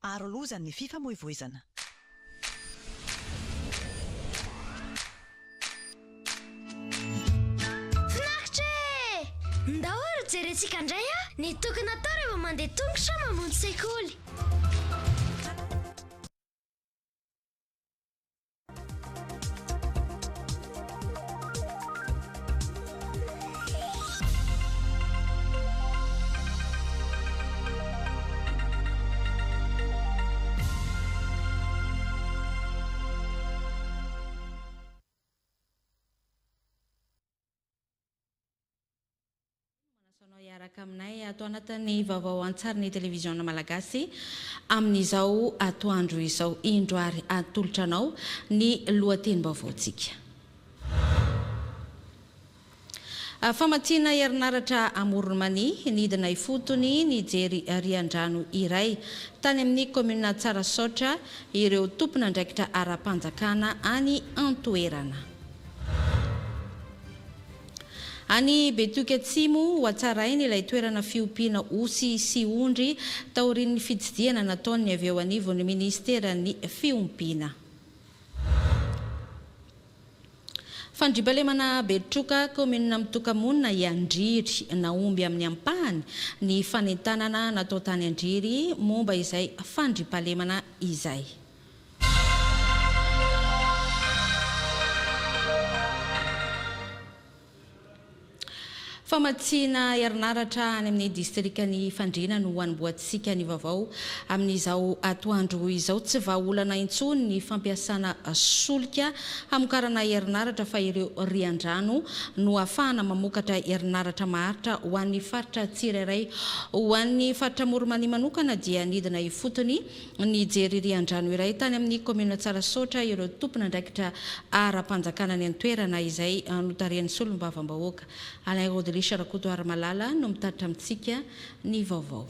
Aro loza ny fifamoivoizana. Finaritra e! Ndao ary jerentsika indray ny tokony atao rehefa mandeha tongotra mamonjy sekoly. Manasa anao hiaraka aminay ato anatin'ny vaovao an-tsarin'ny televiziona malagasy amin'izao atoandro izao. Indro ary atolotra anao ny lohatenim-baovaontsika. Famatsiana herinaratra Amoron'i Mania, nidina ifotony nijery rian-drano iray tany amin'ny kaominina Tsarasaotra ireo tompon'andraikitra ara-panjakana any an-toerana. Any Betioky Atsimo, hohatsaraina ilay toerana fiompiana osy sy ondry taorian'ny fitsidihana nataon'ny avy eo anivon'ny minisiteran'ny Fiompiana. Fandriampahalemana Betroka, kaominina mitoka-monina i Andriry. Nahomby amin'ny ampahany ny fanentanana natao tany Andriry momba izay fandriampahalemana izay. Famatsiana herinaratra any amin'ny distrikan'i Fandriana no hanombohantsika ny vaovao amin'izao atoandro izao. Tsy vahaolana intsony ny fampiasana solika hamokarana herinaratra fa ireo rian-drano no ahafahana mamokatra herinaratra maharitra ho an'ny faritra tsirairay. Ho an'ny faritra Amoron'i Mania manokana dia nidina ifotony Nijery rian-drano iray tany amin'ny kaominina Tsarasaotra ireo tompon'andraikitra ara-panjakana any an-toerana izay notarihan'ny solombavambahoaka. Alain Rodriche Rakotoarimalala no mitatitra amintsika ny vaovao.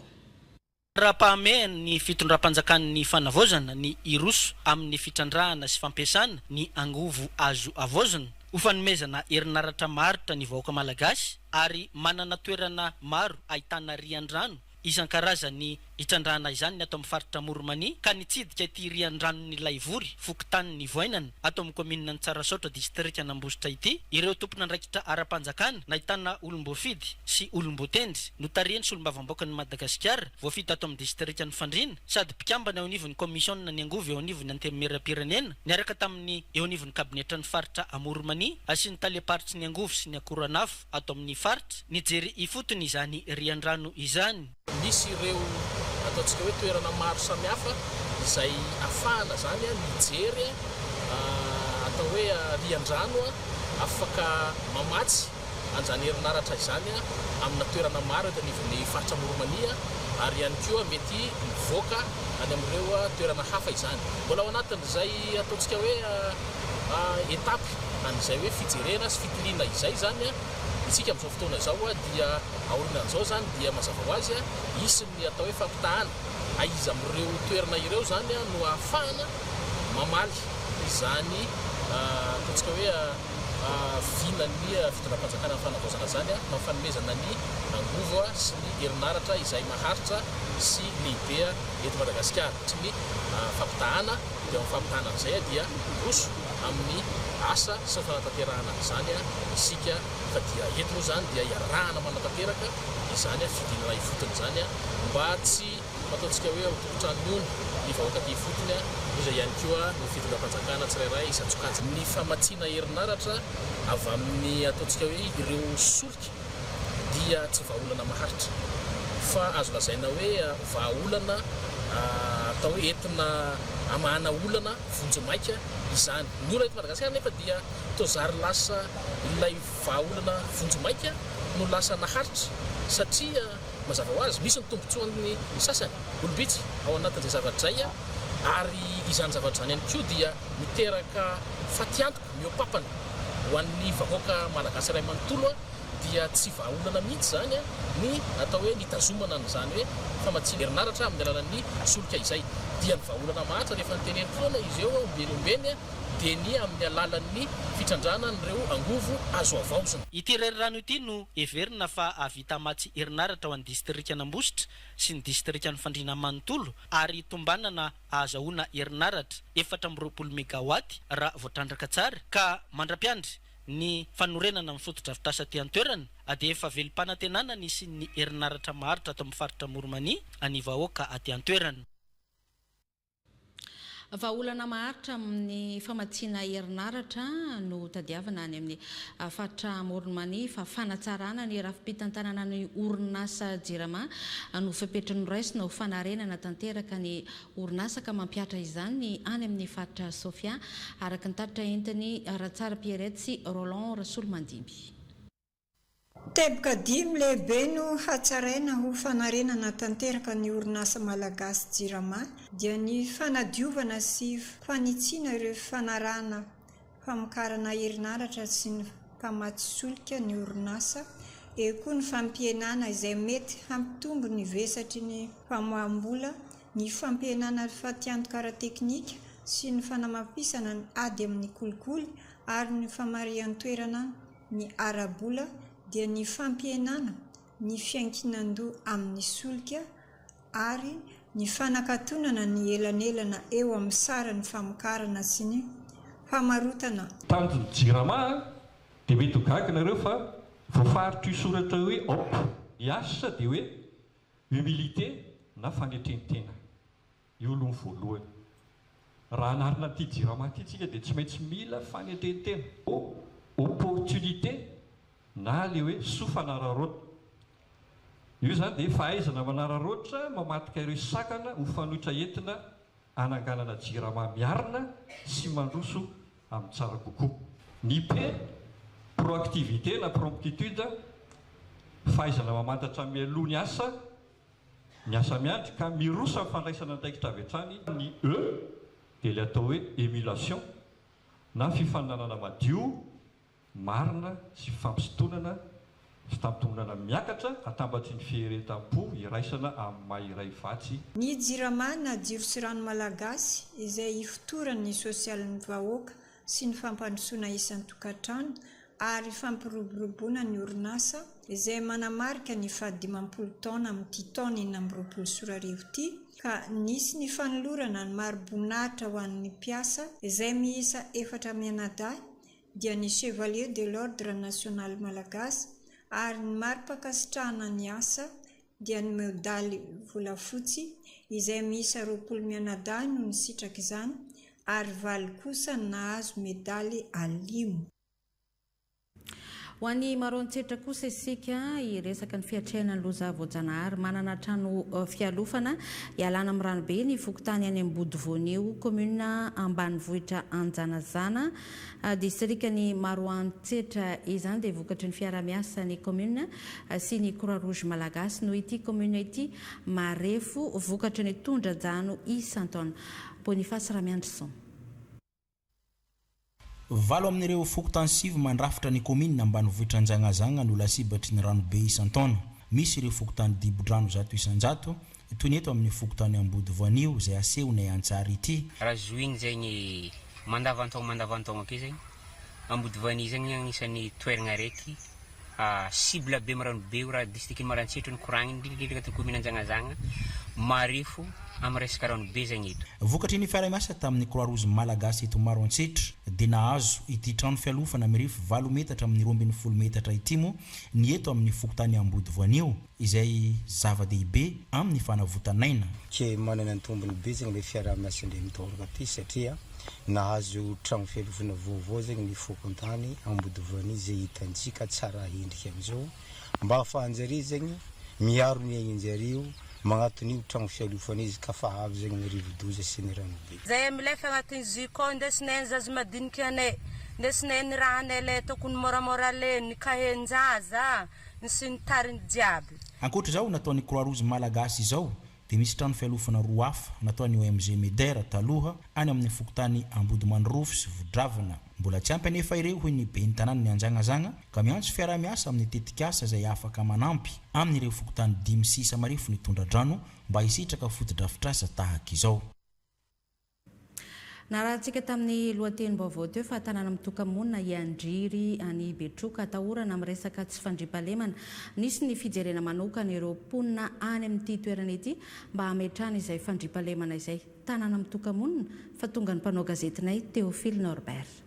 Raha-pahamehana ny fitondram-panjakan'ny fanavaozana ny hiroso amin'ny fitrandrahana sy fampiasana ny angovo azo havaozina ho fanomezana herinaratra maharitra ny vahoaka malagasy ary manana toerana maro ahitana rian-drano Isan-karazany hitrandrahana izany ny ato amin'ny faritra Amoron'i-Mania ka nitsidika ity rian-dranon'i Laivory, fokontanin'i Voainana, ato amin'ny kaomininan'i Tsarasaotra, distrikan'Ambositra ity, ireo tompon'andraikitra ara-panjakana nahitana olom-boafidy sy olom-boatendry, notarihin'ny solombavambaokan'i Madagasikara, voafidy tato amin'ny distrikan'i Fandriana, sady mpikambana eo anivon'ny kaomisiona ny angovo eo anivon'ny Antenimierampirenena, niaraka tamin'ny eo anivon'ny kabinetran'ny faritra Amoron'i-Mania sy ny talem-paritry ny angovo sy ny akoranafo. ato amin'ny faritra, nijery ifotony izany rian-drano izany. Misy ireo ataontsika hoe toerana maro samihafa izay afahana izany mijery atao hoe rian-drano afaka mamatsy an'izany herinaratra izany amina toerana maro eto anivon'ny faritra Amoron'i Mania ary ihany koa mety mivoaka any amin'ireo toerana hafa izany. Mbola ao anatin'izay ataontsika hoe étape an'izay hoe fijerena sy fitiliana izay izany isika amin'izao fotoana izao dia aorianan'izao izany dia mazava ho azy hisy ny atao hoe fampitahana aiza amin'ireo toerana ireo izany no ahafahana mamaly izany ataontsika hoe vinan'ny fitondram-panjakana amin'ny fanavaozana izany amin'ny fanomezana ny angovo sy ny herinaratra izay maharitra sy lehibe eto Madagasikara sy ny fampitahana dia amin'ny fampitahana an'izay dia miroso amin'ny asa sy ny fanatanterahana an'izany isika fa dia eto moa izany dia iarahana manatanteraka izany fidinana ifotony izany mba tsy ho ataontsika hoe ho tompon-trano mihono ny vahoaka aty ifotony loza ihany koa ny fitondram-panjakana tsirairay isan-tsokajiny. Ny famatsiana herinaratra avy amin'ny ataontsika hoe ireo solika dia tsy vahaolana maharitra fa azo lazaina hoe vahaolana atao hoe entina hamahana olana vonjimaika izany. Ny olana eto Madagasikara anefa dia toa zary lasa ilay vahaolana vonjimaika no lasa naharitra satria mazava ho azy misy ny tombontsoan'ny sasany, olom-bitsy ao anatin'izay zavatra izay ary izany zavatra izany ihany koa dia miteraka fatiantoka mihoa-papana ho an'ny vahoaka malagasy iray manontolo dia tsy vahaolana mihitsy izany ny atao hoe nitazomana an'izany hoe famatsiana herinaratra amin'ny alalan'ny solika izay. Dia ny vahaolana maharitra rehefa noteneniko foana izy eo ombieny ombieny. dia ny amin'ny alalan'ny fitrandrahana an'ireo angovo azo havaozina. Ity renirano ity no heverina fa hahavita hamatsy herinaratra ho an'ny distrikan'Ambositra sy ny distrikan'i Fandriana manontolo ary tombanana ahazahoana herinaratra 24 megawatt raha voatrandraka tsara ka mandra-piandry ny fanorenana ny fotodrafitrasa aty an-toerana dia efa velom-panantenana ny hisian'ny herinaratra maharitra ato amin'ny faritra Amoron'i Mania ny vahoaka aty an-toerana. Vahaolana maharitra amin'ny famatsiana herinaratra no tadiavina any amin'ny faritra Amoron'i Mania fa fanatsarana ny rafi-pitantanana ny orinasa Jirama no fepetra noraisina ho fanarenana tanteraka ny orinasa ka mampihatra izany ny any amin'ny faritra Sofia, araka ny tatitra entin'i Ratsara Pierrette sy Roland Rasolomandimby. Teboka dimy lehibe no hatsaraina ho fanarenana tanteraka ny orinasa malagasy Jirama dia ny fanadiovana sy fanitsiana ireo fifanarahana famokarana herinaratra sy ny mpamatsy solika ny orinasa, eo koa ny fampihenana izay mety hampitombo ny vesatry ny famoaham-bola, ny fampihenana ny fatiantoka ara-teknika sy ny fanamafisana ny ady amin'ny kolikoly ary ny famarihan-toerana ny ara-bola dia ny fampihenana ny fiankinan-doha amin'ny solika ary ny fanakatonana ny elanelana eo amin'ny saran'ny famokarana sy ny famarotana. Tanjon'ny Jirama dia mety ho gaga nareo fa voafaritra io soratra io hoe op. Ny H dia hoe humilité na fanetren-tena. Io aloha ny voalohany. Raha hanarina an'ity Jirama ity tsika dia tsy maintsy mila fanetren-tena. O, opportunité na ilay hoe soa fanararaotra. Io izany dia fahaizana manararaotra mamadika ireo sakana ho fanoitra entina hananganana Jirama miarina sy mandroso amin'ny tsara kokoa. Ny P, proactivité na promptitude, fahaizana mamantatra mialoha ny asa Ny asa miandry ka miroso amin'ny fandraisana andraikitra avy hatrany ny E dia ilay atao hoe émulation na fifaninanana madio, marina sy fifampisintonana, fitampitongonana miakatra atambatry ny fieretam-po iraisana amin'ny maha iray vatsy. Ny Jirama na Jiro sy Rano Malagasy izay ifotoran'ny sosialin'ny vahoaka sy ny fampandrosoana isan-tokantrano ary fampiroboroboana ny orinasa izay manamarika ny fahadimampolo taona amin'ity taona 2026 ity ka nisy ny fanolorana ny mari-boninahitra ho an'ny mpiasa izay miisa efatra mianadahy dia ny Chevalier de l'Ordre National Malagasy ary ny mari-pankasitrahana ny asa dia ny medaly volafotsy izay miisa 20 mianadahy no nisitraka izany ary valo kosa no nahazo medaly alimo. Ho an'i Maroantsetra kosa isika hiresaka ny fiatrehana ny loza voajanahary. Manana trano fialofana hialana amin'ny ranobe ny fokontany any Ambodivoanio, kaominina ambanivohitra Anjanazana, distrikan'i Maroantsetra. Izany dia vokatry ny fiaraha-miasan'ny kaominina sy ny Croix Rouge Malagasy noho ity kaominina ity marefo vokatry ny tondra-drano isan-taona. Boniface Ramiandrison. Valo amin'ireo fokontany sivy mandrafitra ny kaominina ambanivohitra Anjanazagna no lasibatry ny ranobe isan-taona. Misy ireo fokontany dibo-drano 100%, toy ny eto amin'ny fokontany Ambodivoanio izay asehonay an-tsary ity. Raha zohigny zegny mandavantaogno mandavantaogno ake zegny, Ambodivoanio zegny agnisan'ny toeragna araiky cible be am rano be io raha district Maroantsetra no koragniny indrindra indrindra agnatin'ny commune Anjanazagna, marefo am resaka rano be zegny eto. Vokatry ny fiaraha-miasa tamin'ny Croix Rouge Malagasy eto Maroantsetra dia nahazo ity trano fialofana mirefy valo metatra amin'ny 12 metatra ity moa ny eto amin'ny fokontany Ambodivoanio izay zava-dehibe amin'ny fanavotan'aina. Ke manana ny tombony be zegny le fiaraha-miasa ndre mitôraka ty satria nahazo tragno fialofana vaovao zegny ny fokontany Ambodivoanio ze hitantsika tsara endrika amizao mba ahafahanjare zegny miaro ny aigninjareo magnatony io tragno fialofana izy ka fa avy zegny ny rivodoza sy ny ranobe. Zay milefa agnatin'ny jus koa indesinay ny zaza madiniky anay, indesinay ny rahanay le tokony moramora le, ny kahen-jaza, ny sy ny tariny jiaby. Ankoatra izao nataon'ny Croix Rouge Malagasy izao dia misy trano fialofana roa hafa nataon'ny OMG Medair taloha any amin'ny fokontany Ambodimandrofy sy Vodravina. Mbola tsy ampy anefa ireo hoy ny ben'ny tanànan'i Anjanazagna ka miantso fiaraha-miasa amin'ny tetikasa izay afaka manampy amin'ireo fokontany dimy sisa marefo ny tondra-drano mba hisitraka fotodrafitrasa tahaka izao. Narahantsika tamin'ny lohatenim-baovao teo fa tanàna mitoka-monina i Andriry any Betroka. Atahorana amin'ny resaka tsy fandriampahalemana. Nisy ny fijerena manokana ireo mponina any amin'ity toerana ity mba hametrahana izay fandriampahalemana izay. Tanàna mitoka-monina fa tonga ny mpanao gazetinay Théophile Norbert.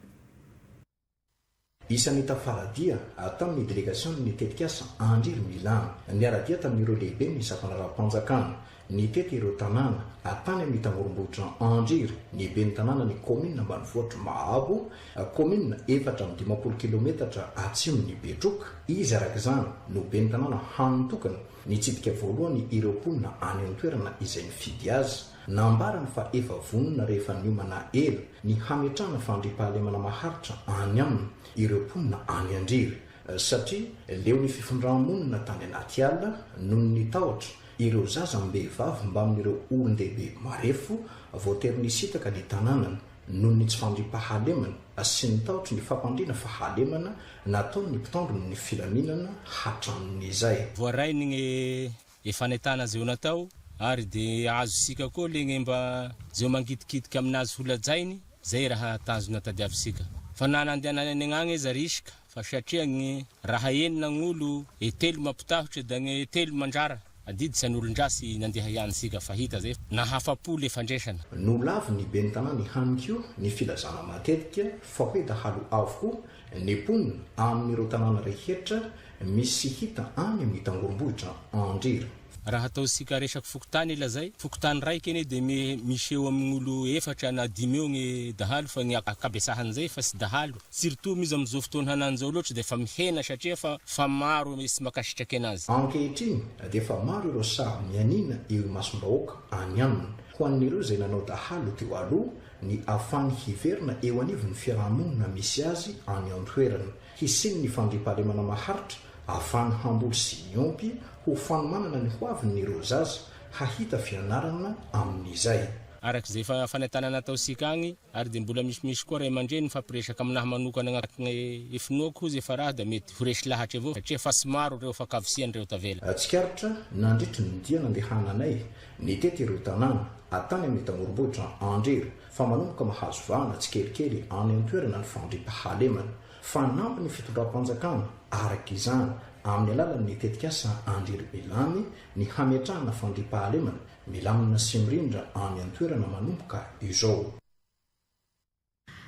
Isan'ny tafara-dia tamin'ny delegasion'ny tetikasa Andriry Milan, niara-dia tamin'ireo lehiben'ny sampandraharaham-panjakana, nitety ireo tanàna tany amin'ny tangorom-bohitra Andriry ny ben'ny tanànan'ny kaominina ambanivohitr'i Mahabo, kaominina 54 kilometatra atsimon'i Betroka. Izy araka izany no ben'ny tanàna hany tokana nitsidika voalohany ireo mponina any an-toerana izay nifidy azy. Nambarany fa efa vonona rehefa niomana ela ny hametrahana fandriampahalemana maharitra any aminy ireo mponina any Andriry satria leo ny fifindra-monina tany anaty ala noho ny tahotra ireo zaza amim-behivavy mbamin'ireo olon-dehibe marefo voatery nisintaka ny tanànany noho ny tsy fandriampahalemana sy ny tahotry ny fampandriana fahalemana nataon'ny mpitandro ny filaminana hatramin'izay. Voarainy ny Efa nahitana zeo natao ary de azosika koa le gne mba zeo mangitikitika aminazy ho lajainy, zay raha tanjona tadiavisika. Fa na nandehanany agnagny aza risque fa satria gne raha enina gn'olo e telo mampitahotra da gne telo mandrara, adidy tsy an'olondratsy nandeha ihany sika fa hita zay nahafapo le fandresana. Nolavin'ny ben'ny tanàna ihany koa ny filazana matetika fa hoe dahalo avokoa ny mponina amin'ireo tanàna rehetra misy hita any amin'ny tangorombohitra Andriry. Raha ataontsika resaky fokontany lazay, fokontany raiky anie dia misy eo amin'olo efatra na dimy eo ny dahalo fa ny ankabetsahan'izay efa tsy dahalo, surtout izy amin'izao fotoana hanany zao loatra dia efa mihena satria efa fa maro tsy mankasitraky anazy. Ankehitriny dia efa maro ireo sahy mianiana eo imasom-bahoaka any aminy. Ho an'ireo izay nanao dahalo teo aloha, ny afahany hiverina eo anivon'ny fiaraha-monina misy azy any an-toerana. Hisian'ny fandriampahalemana maharitra ahafahany hamboly sy hiompy ho fanomanana ny hoavin'ireo zaza hahita fianarana amin'izay. Araka izay efa fanentanana ataontsika agny ary dia mbola misimisy koa ray aman-dreny mifampiresaka aminahy manokana agnatin'ny finoako hozy efa raha dia mety ho resy lahatra avao satria fa tsy maro ireo fankavisiana ireo tavela. Tsikaritra nandritry ny dia nandehananay nitety ireo tanàna tany amin'ny tangorombohitra Andriry fa manomboka mahazo vahana tsikelikely any an-toerana ny fandriampahalemana. Fanampin'ny fitondram-panjakana, araka izany, amin'ny alalan'ny tetikasa Andriry Milamy ny hametrahana fandriampahalemana milamina sy mirindra any an-toerana manomboka izao.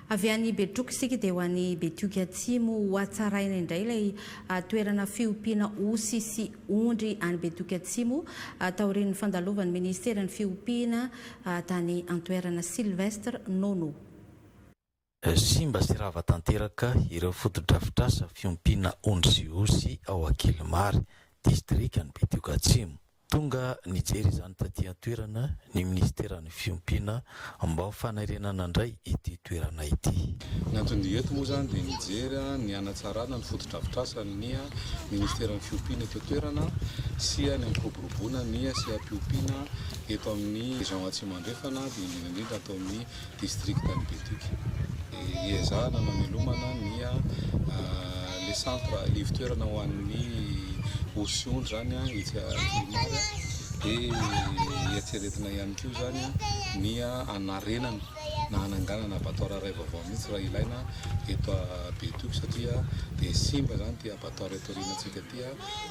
Avy any Betroka isika dia ho any Betioky Atsimo. Hohatsaraina indray ilay toerana fiompiana osy sy ondry any Betioky Atsimo taorian'ny fandalovan'ny minisiteran'ny fiompiana tany an-toerana. Sylvestre Nono. Simba sy rava tanteraka ireo fotodrafitrasa fiompiana ondry sy osy ao Ankilimary, distrikan'i Betioky Atsimo. Tonga nijery izany taty an-toerana ny minisiteran'ny fiompiana mba ho fanarenana indray ity toerana ity. Ny anton-dia eto moa izany dia nijery ny hanatsarana ny fotodrafitrasan'ny minisiteran'ny fiompiana eto an-toerana sy ny hampiroboroboana ny seha-piompiana eto amin'ny région Atsimo Andrefana dia indrindra indrindra ato amin'ny distrikan'i Betioky. Iezahana namelomana ny le centre, le ivon-toerana ho an'ny osy sy ondry izany etsy Ankilimary dia eritreretina ihany koa izany ny hanarenana na hananganana abattoir iray vaovao mihitsy raha ilaina eto Betioky satria dia simba izany ity abattoir eto aorianantsika ity,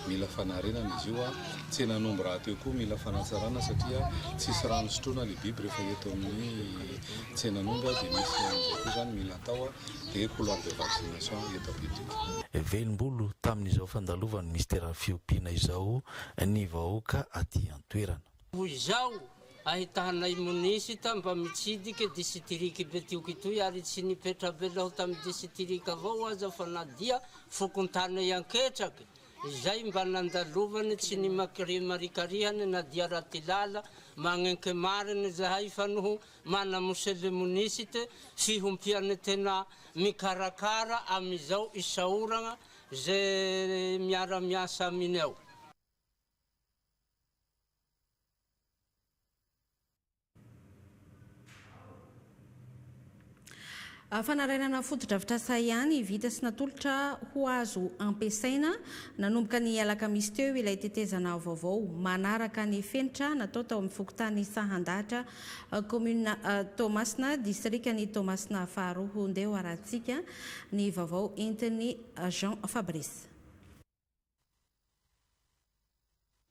mila fanarenana izy io. Tsenan'omby rahateo koa mila fanatsarana satria tsisy rano sotroina le biby rehefa eto amin'ny tsenan'omby dia misy an'izay koa izany mila atao dia couloir de vaccination eto Betioky. Velom-bolo tamin'izao fandalovan'ny minisiteran'ny fiompiana izao ny vahoaka aty an-toerana. Hoy izao, Ahitanay monisita mba mitsidika disitirik'i Betioky itoy ary tsy nipetrabelaho tamin'ny disitirika avao aza fa na dia fokontany Anketraky Izay mba nandalovany tsy nimakirimarikariany na dia ratilala, magnenke mariny zahay fa noho mana moselemonisite fihompiany tena mikarakara amizao isaoragna ze miara miasa aminy ao. Fanarenana fotodrafitrasa ihany vita sy natolotra ho azo ampiasaina nanomboka ny alakamisy teo ilay tetezana vaovao manaraka ny fenitra natao tao amin'ny fokontany Sahandahatra, kaominina Toamasina, distrikan'i Toamasina faharoa. Ndeha ho arahantsika ny vaovao entin'i Jean Fabrice.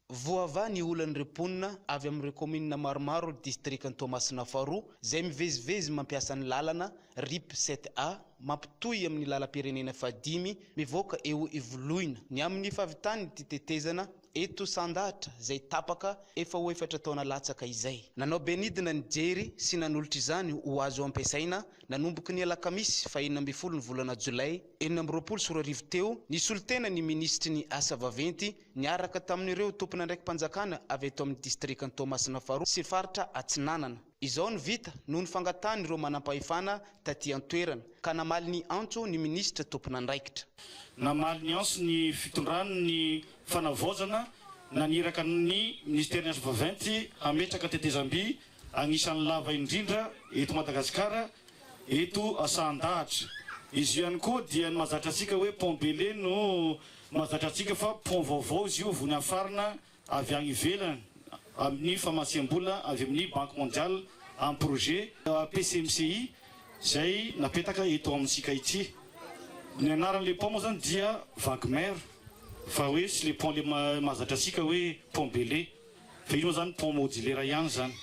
Voavaha ny olan'ireo mponina avy amin'ireo kaominina maromaro distrikan'i Toamasina faharoa izay mivezivezy mampiasa ny lalana Rip sept A mampitohy amin'ny lalam-pirenena fahadimy mivoaka eo Ivoloina ny amin'ny fahavitan'ity tetezana eto Sandatra izay tapaka efa ho efatra taona latsaka izay. Nanao benidina nijery sy nanolotra izany ho azo ampiasaina Nanomboka ny alakamisy faha 16 ny volana jolay 2026 teo, nisolo tena ny minisitry ny Asa vaventy niaraka tamin'ireo tompon'andraiki-panjakana avy eto amin'ny distrikan'i Toamasina faharoa sy faritra Atsinanana. Izao no vita noho ny fangatahan'ireo manampahefana taty an-toerana, ka namaly ny antso ny minisitra tompon'andraikitra. Namaly ny antso ny fitondrany ny fanavaozana naniraka ny minisiteran'ny Asa vaventy hametraka tetezam-by Anisan'ny lava indrindra eto Madagasikara eto Sahandahatra. Izy io ihany koa dia ny mahazatra antsika hoe pont Bailey no mahazatra antsika fa pont vaovao izy io vao nafarana avy any ivelany amin'ny famatsiam-bola avy amin'ny Banque Mondiale amin'ny projet PCMCI izay napetaka eto amintsika ity. Ny anaran'ilay pont moa izany dia Vague Mer fa hoe tsy ilay pont ilay mahazatra antsika hoe pont Bailey. Fa io moa zany pont modulaire ihany zany.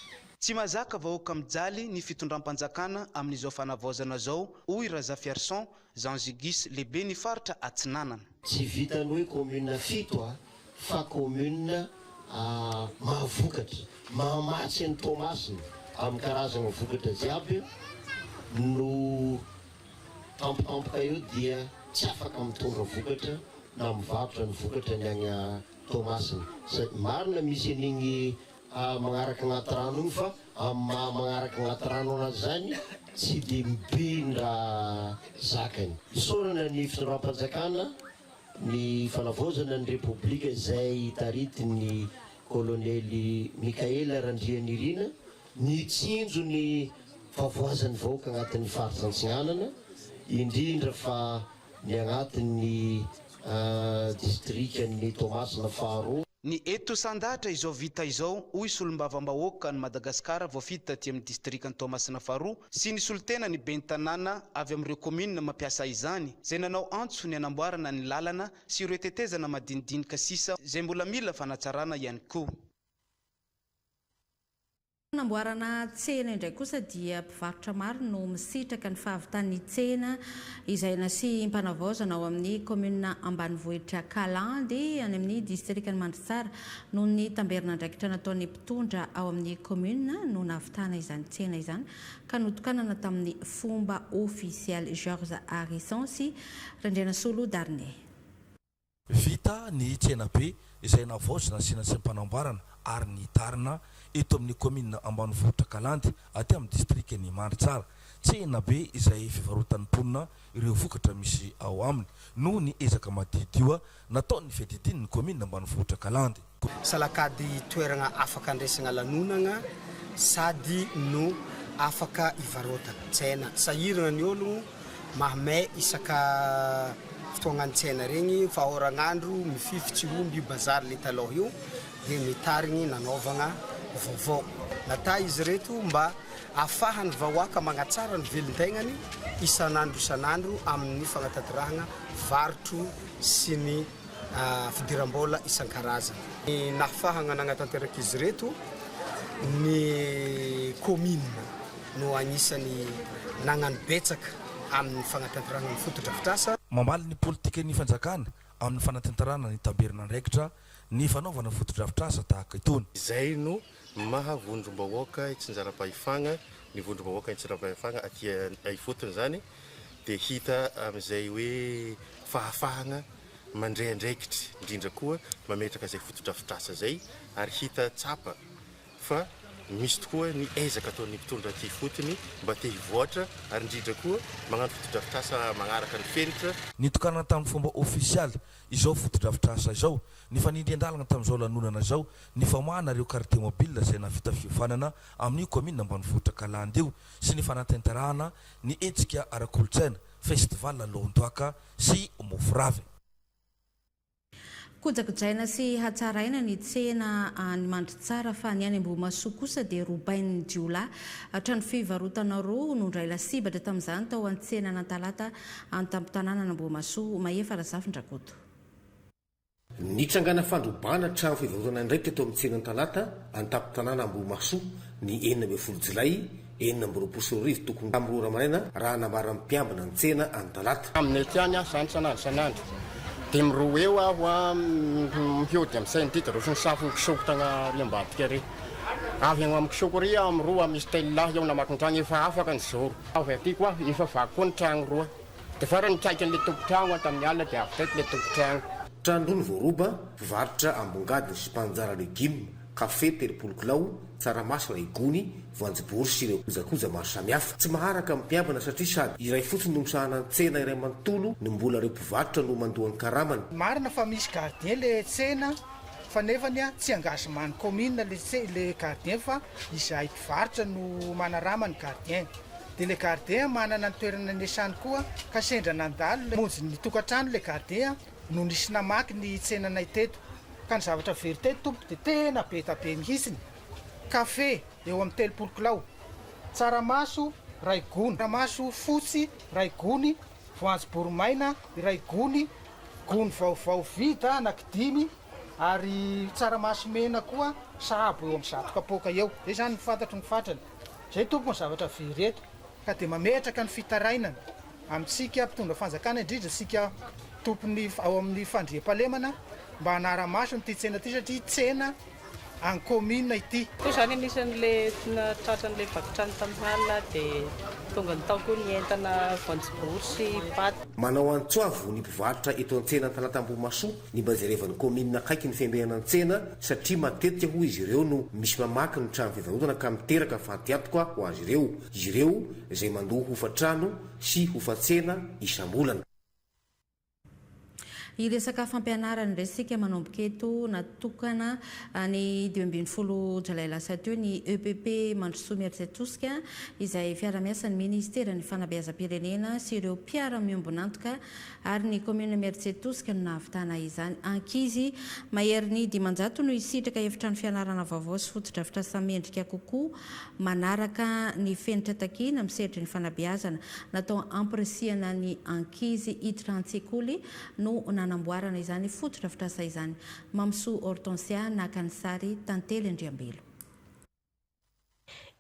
Tsy mahazaka vahoaka mijaly ny fitondram-panjakana amin'izao fanavaozana izao, hoy Razafiarison Jean Gigis, lehiben'ny faritra Atsinanana. Tsy vitan'ny hoe commune fito a, fa commune mahavokatra, mahamatsy an'i Toamasina amin'ny karazagna vokatra jiaby no tampotampoka eo dia tsy afaka mitondra vokatra na mivarotra ny vokatra ny agny Toamasina. Sady marina misy an'igny magnaraka agnaty rano igny fa amin'ny maha magnaraka agnaty rano anazy zany tsy de be ny raha zakany. Isaorana ny fitondram-panjakana ny fanavaozana ny Repoblika izay taritin'ny Kolonely Mickaël Randrianirina nitsinjo ny fahavoazan'ny vahoaka agnatin'ny faritra Antsinanana indrindra fa ny agnatin'ny distrikan'i Toamasina faharoa. Ny eto Sandatra izao vita izao, hoy solombavambahoaka an'i Madagasikara voafidy taty amin'ny distrikan'i Toamasina faharoa sy ny solontena ny ben'ny tanàna avy amin'ireo kaominina mampiasa izany, izay nanao antso ny hanamboarana ny lalana sy ireo tetezana madinidinika sisa izay mbola mila fanatsarana ihany koa. Fanamboarana tsena indray kosa dia mpivarotra maro no misitraka ny fahavitan'ny tsena izay nasiam-panavaozana ao amin'ny kaominina ambanivohitra Kalandy any amin'ny distrikan'i Mandritsara. Noho ny tamberin'andraikitra nataon'ny mpitondra ao amin'ny kaominina no nahavitana izany tsena izany ka notokanana tamin'ny fomba ofisialy Georges Harrison sy Randrianasolo Darné. Vita ny tsenabe izay navaozina sy nasiam-panamboarana ary nitarina eto amin'ny kaominina ambanivohitra Kalandy aty amin'ny distrikan'i Mandritsara. Tsenabe izay fivarotan'ny mponina ireo vokatra misy ao aminy noho ny ezaka madiodio nataon'ny fiadidian'ny kaominina ambanivohitra Kalandy. Salakady toeragna afaka andraisagna lanonagna sady no afaka ivarotagna. Tsena sahiragna ny ologno mahamay isaka fotoagnan'ny tsena regny fa ôragnandro mifify tsy omby io bazary le talôha io de nitarigny nanaovagna vaovao. Natà izy reto mba afahan'ny vahoaka magnatsara ny velon-tegnany isan'andro isan'andro amin'ny fagnatanterahagna varotro sy ny fidiram-bola isan-karazany. Ny nahafahagna nagnatanteraka izy ireto, ny kaominina no agnisan'ny nagnano betsaka amin'ny fagnatanterahagna ny fotodrafitrasa. Mamaly ny politikan'ny fanjakana amin'ny fanatanterahana ny tamberin'andraikitra ny fanaovana fotodrafitrasa tahaka itony. Izay no maha vondrom-bahoaka itsinjaram-pahefagna ny vondrom-bahoaka itsinjaram-pahefagna aty ifotony izany dia hita amin'izay hoe fahafahana mandray andraikitra indrindra koa mametraka izay fotodrafitrasa izay ary hita tsapa fa misy tokoa ny ezaka ataon'ny mpitondra aty ifotony mba te hivoatra ary indrindra koa magnano fotodrafitrasa magnaraka ny fenitra. Nitokanana tamin'ny fomba ofisialy izao fotodrafitrasa izao, nifanindrian-dalana tamin'izao lanonana izao ny famoahana ireo kartie mobile izay nahavita fiofanana amin'io kaominina ambanivohitra Kalandy io sy ny fanatanterahana ny hetsika ara-kolontsaina Festival Lohontoaka sy Mofo Ravina. Kojakojaina sy hatsaraina ny tsena any Mandritsara fa ny any Ambohimahasoa kosa dia robain'ny jiolahy. Trano fivarotana roa no indray lasibatra tamin'izany tao an-tsenan'Antalata an-tampon-tanànan'Ambohimahasoa. Mahefa Razafindrakoto. Nitrangana fandrobana trano fivarotana indray teto amin'ny tsenan'Antalata an-tampon-tanàna Ambohimahasoa ny 16 jolay 2026 tokony tamin'ny 2 ora maraina raha nambaran'ny mpiambina ny tsena any Talata. Aminay aty any aho izany isan'andro isan'andro dia miroa eo aho mihiody amin'ny sain'ity dia roso ny safo ny kisoko tagna ary ambadika ary. Avy agny amin'ny kisoko ary aho miroa misy telolahy eo namaky ny tragno efa afaka ny zoro. Avy aty koa efa vaky koa ny tragno roa. Dia farany nikaiky an'ilay tompon-tragno aho tamin'ny alina dia avy teto ilay tompon-tragno. Trano roa no voaroba, mpivarotra ambongadiny sy mpanjara legioma, kafe 30 kilao, tsaramaso iray gony, voanjobory sy ireo kojakoja maro samihafa. Tsy maharaka ny mpiambina satria sady iray fotsiny no misahana ny tsena iray manontolo no mbola ireo mpivarotra no mandoa ny karamany. Marina fa misy gardien le tsena fa nefany tsy engagement ny commune le le gardien fa izahay mpivarotra no manarama ny gardien. Dia le gardien manana ny toerana niasany koa ka sendra nandalo namonjy ny tokantrano le gardien no nisy namaky ny tsenanay teto. Ka ny zavatra very teto tompoko dia tena be da be mihitsiny. Kafe eo amin'ny 30 kilao, tsaramaso iray gony, tsaramaso fotsy iray gony, voanjobory maina iray gony, gony vaovao vita anaky dimy ary tsaramaso mena koa sahabo eo amin'ny 100 kapoaka eo. Izay izany no fantatro ny fatrany. Izay tompoko ny zavatra very eto. Ka dia mametraka ny fitarainana amintsika mpitondra fanjakana indrindra isika tompon'ny ao amin'ny fandriampahalemana mba hanara-maso an'ity tsena ity satria tsena an'ny commune ity. Koa izany anisan'le tratran'le vaky trano tamin'ny alina dia tonga tao koa ny entana voanjobory sy paty. Manao antso avo ny mpivarotra eto an-tsena Antalata Ambohimahasoa ny mba jerevan'ny kaominina akaiky ny fiambenana ny tsena satria matetika hoy izy ireo no misy mamaky ny trano fivarotana ka miteraka fatiantoka ho azy ireo, izy ireo izay mandoa hofa-trano sy hofa-tsena isam-bolana. Hiresaka fampianarana indray isika manomboka eto. Natokana ny 15 jolay lasa teo ny EPP Mandrosoa Mieritreritra izay fiara-miasan'ny Ministeran'ny Fanabeazam-pirenena sy ireo mpiara-miombon'antoka ary ny kaominina Imerintsiatosika no nahavitana izany. Ankizy maherin'ny 500 no hisitraka efitrano fianarana vaovao sy fotodrafitrasa mendrika kokoa manaraka ny fenitra takiana amin'ny sehatry ny fanabeazana. Natao hampirisihana ny ankizy hiditra an-tsekoly no nanamboarana izany fotodrafitrasa izany. Mamisoa Hortensia naka ny sary, Tantely Andriambelo.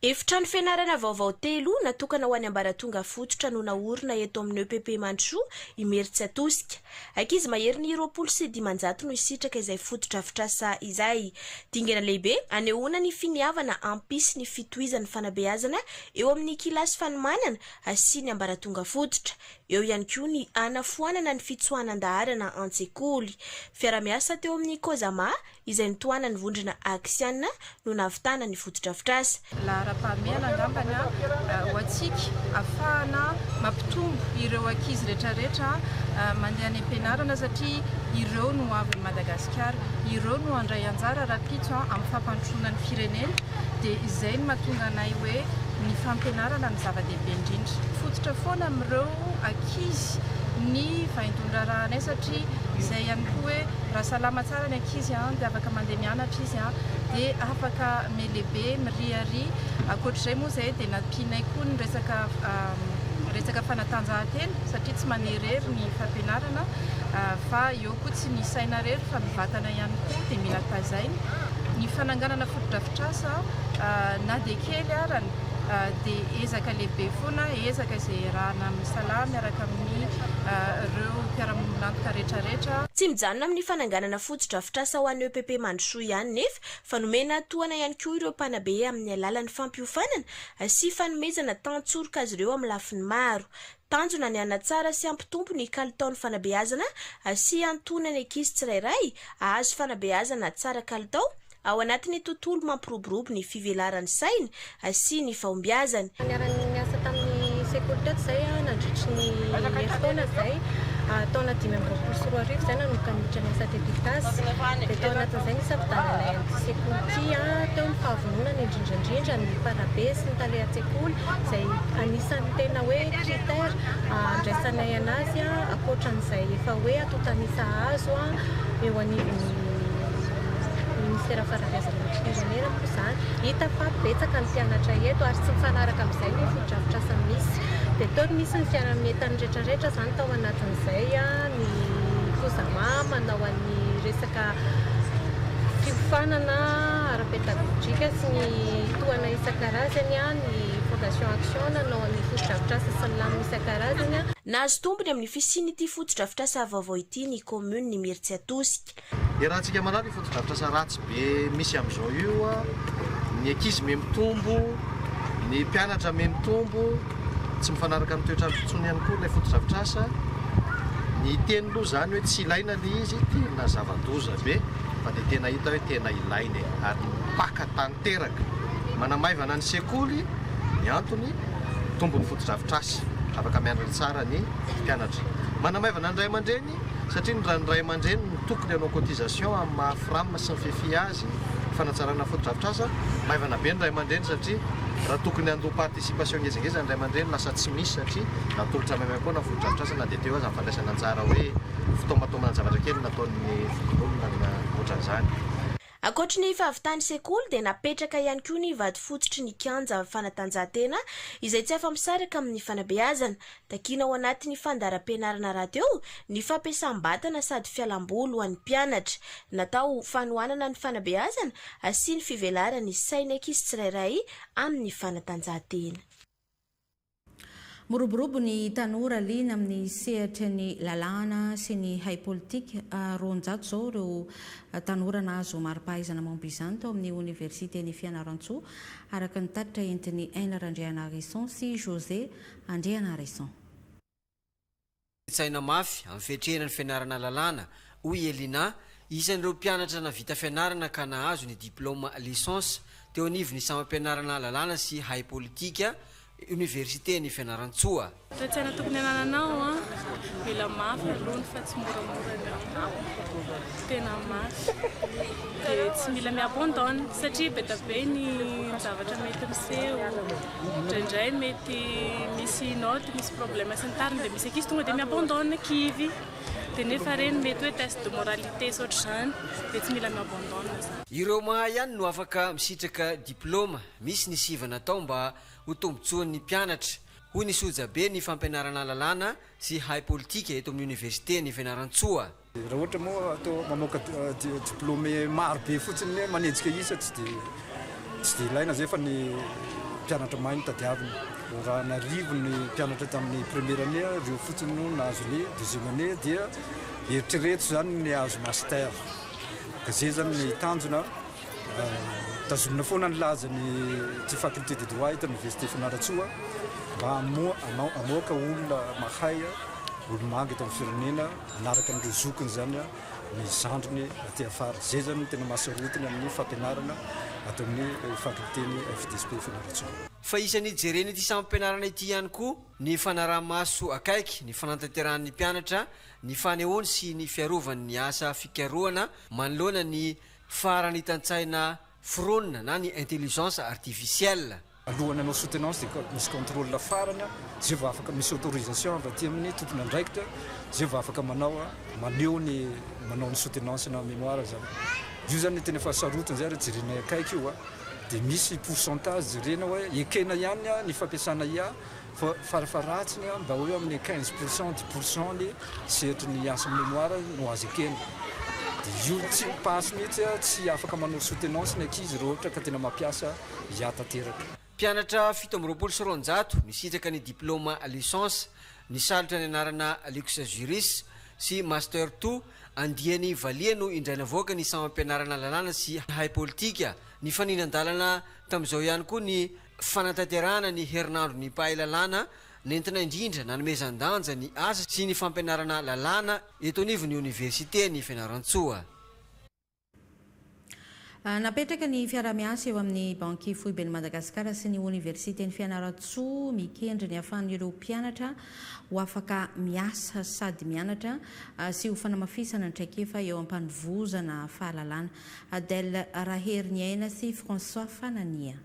Efitrano fianarana vaovao telo natokana ho an'ny ambaratonga fototra no naorina eto amin'ny EPP Mandrosoa, Imerintsiatosika. Ankizy maherin'ny 520 no hisitraka izay fotodrafitrasa izay. Dingana lehibe anehoana ny finiavana hampisy ny fitohizan'ny fanabeazana eo amin'ny kilasy fanomanana sy ny ambaratonga fototra. Eo ihany koa ny hanafoanana ny fitsoahan-daharana an-tsekoly. Fiaraha-miasa teo amin'ny Cosama izay notohanan'ny vondrona Axian no nahavitana ny fotodrafitrasa. Laharam-pahamehana angambany ho antsika ahafahana mampitombo ireo ankizy rehetrarehetra mandeha any am-pianarana satria ireo no hoavin'i Madagasikara, ireo no handray anjara rahampitso amin'ny fampandrosoana ny firenena dia izay no mahatonga anay hoe ny fampianarana no zava-dehibe indrindra. Fototra foana amin'ireo ankizy ny vaindohan-draharahanay satria izay ihany koa hoe raha salama tsara ny ankizy dia afaka mandeha mianatra izy dia afaka mihalehibe, miriaria. Ankoatr'izay moa izay dia nampianay koa ny resaka resaka fanatanjahantena satria tsy mandeha irery ny fampianarana fa eo koa tsy ny saina irery fa ny vatana ihany koa dia mila tazaina. Ny fananganana fotodrafitrasa na dia kely arany dia ezaka lehibe foana, ezaka izay iarahana misalahy miaraka amin'ny ireo mpiara-miombon'antoka rehetrarehetra. Tsy mijanona amin'ny fananganana fotodrafitrasa ho an'ny EPP Mandrosoa ihany nefa fa nomena tohana ihany koa ireo mpanabe amin'ny alalan'ny fampiofanana sy fanomezana tantsoroka azy ireo amin'ny lafiny maro. Tanjona ny hanatsara sy hampitombo ny kalitaon'ny fanabeazana sy hiantoana ny ankizy tsirairay hahazo fanabeazana tsara kalitao. ao anatin'ny tontolo mampiroborobo ny fivelaran'ny sainy sy ny fahombiazany. Niara-niasa tamin'ny sekoly teto izay nandritry ny herintaona izay, taona 2025 izay nanomboka niditra niasa teto Itasy. Dia tao anatin'izay nisafidiananay an'ity sekoly ity, teo ny fahavononana indrindra indrindra ny mpanabe sy ny tale an-tsekoly izay anisan'ny tena hoe critère andraisanay anazy ankoatran'izay efa hoe antontan'isa azo eo anivon'ny Ministeran'ny Fanabeazana Olom-pirenena moa izany. Hita fa betsaka ny mpianatra eto ary tsy mifanaraka amin'izay ny fotodrafitrasa misy. Dia teo no nisy ny fiaraha-mientan'ny rehetrarehetra izany tao anatin'izay, ny Cosama manao an'ny resaka fiofanana ara-pedagojika sy ny tohana isan-karazany, ny Fondation Action nanao ny fotodrafitrasa sy ny lamina isan-karazany. Nahazo tombony amin'ny fisian'ity fotodrafitrasa vaovao ity ny kaominina Imerintsiatosika. Iarahantsika mahalala io fotodrafitrasa ratsy be misy amin'izao io, ny ankizy miha-mitombo, ny mpianatra miha-mitombo, tsy mifanaraka amin'ny toetr'andro intsony ihany koa ilay fotodrafitrasa. Ny hiteny aloha izany hoe tsy ilaina ilay izy, tena zava-doza be fa dia tena hita hoe tena ilaina e, ary mipaka tanteraka. Manamaivana ny sekoly ny antony, mitombo ny fotodrafitrasa, afaka mianatra tsara ny mpianatra. Manamaivana ny ray aman-dreny. Satria ny ny ray aman-dreny no tokony hanao cotisation amin'ny maha fram sy ny fifi azy, fanatsarana fotodrafitrasa, maivana be ny ray aman-dreny satria raha tokony handoa participation ngezangeza ny ray aman-dreny lasa tsy misy satria natolotra maimaimpoana ny fotodrafitrasa na dia teo aza ny fandraisana anjara hoe fitaomataomana zavatra kely nataon'ny fokonolona na ohatran'izany. Ankoatry ny fahavitan'ny sekoly dia napetraka ihany koa ny vato fototry ny kianja fanatanjahantena izay tsy afa-misaraka amin'ny fanabeazana. Takiana ao anatin'ny fandaharam-pianarana rahateo ny fampiasam-batana sady fialamboly ho an'ny mpianatra. Natao ho fanohanana ny fanabeazana sy ny fivelaran'ny sain'ny ankizy tsirairay amin'ny fanatanjahantena. Miroborobo ny tanora liana amin'ny sehatry ny lalàna sy ny haipolitika. 200 izao ireo tanora nahazo mari-pahaizana momba izany tao amin'ny oniversiten'i Fianarantsoa, araka ny tatitra entin'i Aina Randrianarison sy José Andrianarison. Tsaina mafy amin'ny fiatrehana ny fianarana lalàna, hoy i Elina, isan'ireo mpianatra nahavita fianarana ka nahazo ny diplaoma licence teo anivon'ny sampam-pianarana lalàna sy haipolitika Oniversiten'i Fianarantsoa. Toe-tsaina tokony anananao an, mila mafy aloha fa tsy moramora ny tena mafy, dia tsy mila mi-abandonne satria be dia be ny zavatra mety miseho, indraindray mety misy note, misy problème sy ny tariny dia misy ankizy tonga dia mi-abandonne, kivy, dia nefa ireny mety hoe test de moralité sy ohatr'izany, dia tsy mila mi-abandonne izany. Ireo mahay ihany no afaka misitraka diplaoma. Misy ny sivana atao mba ho tombontsoan'ny mpianatra, hoy ny sojabe ny fampianarana lalàna sy hay politika eto amin'ny oniversiten'i Fianarantsoa. Raha ohatra moa atao mamoaka diplômé maro be fotsiny hoe manenjika isa tsy dia tsy dia ilaina izay fa ny mpianatra mahay no tadiavina. Raha an'arivony ny mpianatra tamin'ny première année, ireo fotsiny no nahazo ny deuxième année dia eritrereto izany ny hahazo master. Ka izay izany ny tanjona. Tazomina foana ny lazany ity faculté de droit eto oniversité Fianarantsoa mba hamoaka olona mahay, olomanga eto amin'ny firenena, hanaraka an'ireo zokiny izany, ny zandriny aty afara. Izay izany no tena mahasarotiny amin'ny fampianarana ato amin'ny faculté-n'ny FDSP Fianarantsoa. Fa isan'ny jeren'ity sampam-pianarana ity ihany koa ny fanaraha-maso akaiky ny fanatanterahan'ny mpianatra ny fanehoany sy ny fiarovany ny asa fikarohana manoloana ny Faharanitan-tsaina foronina na ny intelligence artificielle. Alohan'ny hanao soutenance dia misy contrôle farany zay vao afaka misy autorisation avy aty amin'ny tompon'andraikitra zay vao afaka manao maneho ny manao ny soutenance na mémoire zany. Io zany ny tena efa sarotiny zay raha jerenay akaiky io dia misy pourcentage jerena hoe ekena ihany ny fampiasana IA Fa farafaharatsiny mba hoe amin'ny 15 pourcent, 10 pourcent ny sehatry ny asa mémoire no azo ekena. Dia io tsy mi-passe mihitsy, tsy afaka manao soutenance ny ankizy raha ohatra ka tena mampiasa IA tanteraka. Mpianatra 227 nisitraka ny diplaoma licence, nisalotra ny anarana Lux Juris sy Master Two, andiany valiha no indray navoaka ny sampam-pianarana lalàna sy haipolitika. Nifanindran-dalana tamin'izao ihany koa ny Fanatanterahana ny herinandron'ny mpahay lalàna nentina indrindra nanomezan-danja ny asa sy ny fampianarana lalàna eto anivon'ny oniversiten'i Fianarantsoa. Napetraka ny fiaraha-miasa eo amin'ny Banky Foiben'i Madagasikara sy ny Oniversiten'i Fianarantsoa mikendry ny hahafahan'ireo mpianatra ho afaka miasa sady mianatra sy ho fanamafisana ny traikefa eo am-panovozana fahalalana. Adèle Raheriniaina sy François Fanania.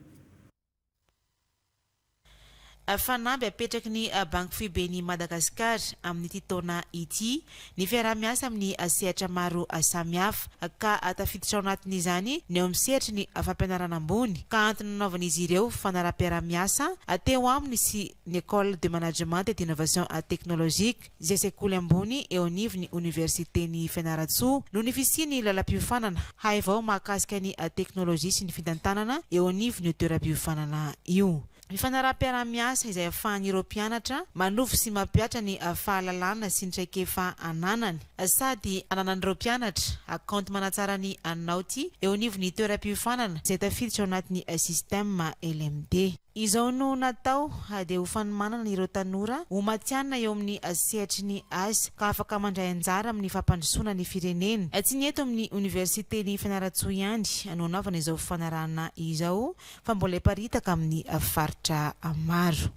Fanamby apetraky ny Banky Foiben'i Madagasikara amin'ity taona ity ny fiaraha-miasa amin'ny sehatra maro samihafa ka tafiditra ao anatin'izany ny eo amin'ny sehatry ny fampianarana ambony ka antony nanaovan'izy ireo fanaraham-piaraha-miasa teo aminy sy ny Ecole de Management et d'Innovation Technologique izay sekoly ambony eo anivon'ny Oniversiten'i Fianarantsoa noho ny fisian'ny lalam-piofanana haivao mahakasika ny teknolojia sy ny fitantanana eo anivon'io toeram-piofanana io. Fifanaraham-piaraha-miasa izay ahafahan'ireo mpianatra manovo sy mampihatra ny fahalalana sy ny traikefa ananany sady ananan'ireo mpianatra kaonty manatsara ny naoty eo anivon'ny toeram-piofanana izay tafiditra ao anatin'ny système LMD. Izao no natao dia ho fanomanana ireo tanora ho matihanina eo amin'ny sehatry ny asa ka afaka mandray anjara amin'ny fampandrosoana ny firenena. Tsy ny eto amin'ny oniversiten'i Fianarantsoa ihany no anaovana izao fifanarahana izao fa mbola hiparitaka amin'ny faritra maro.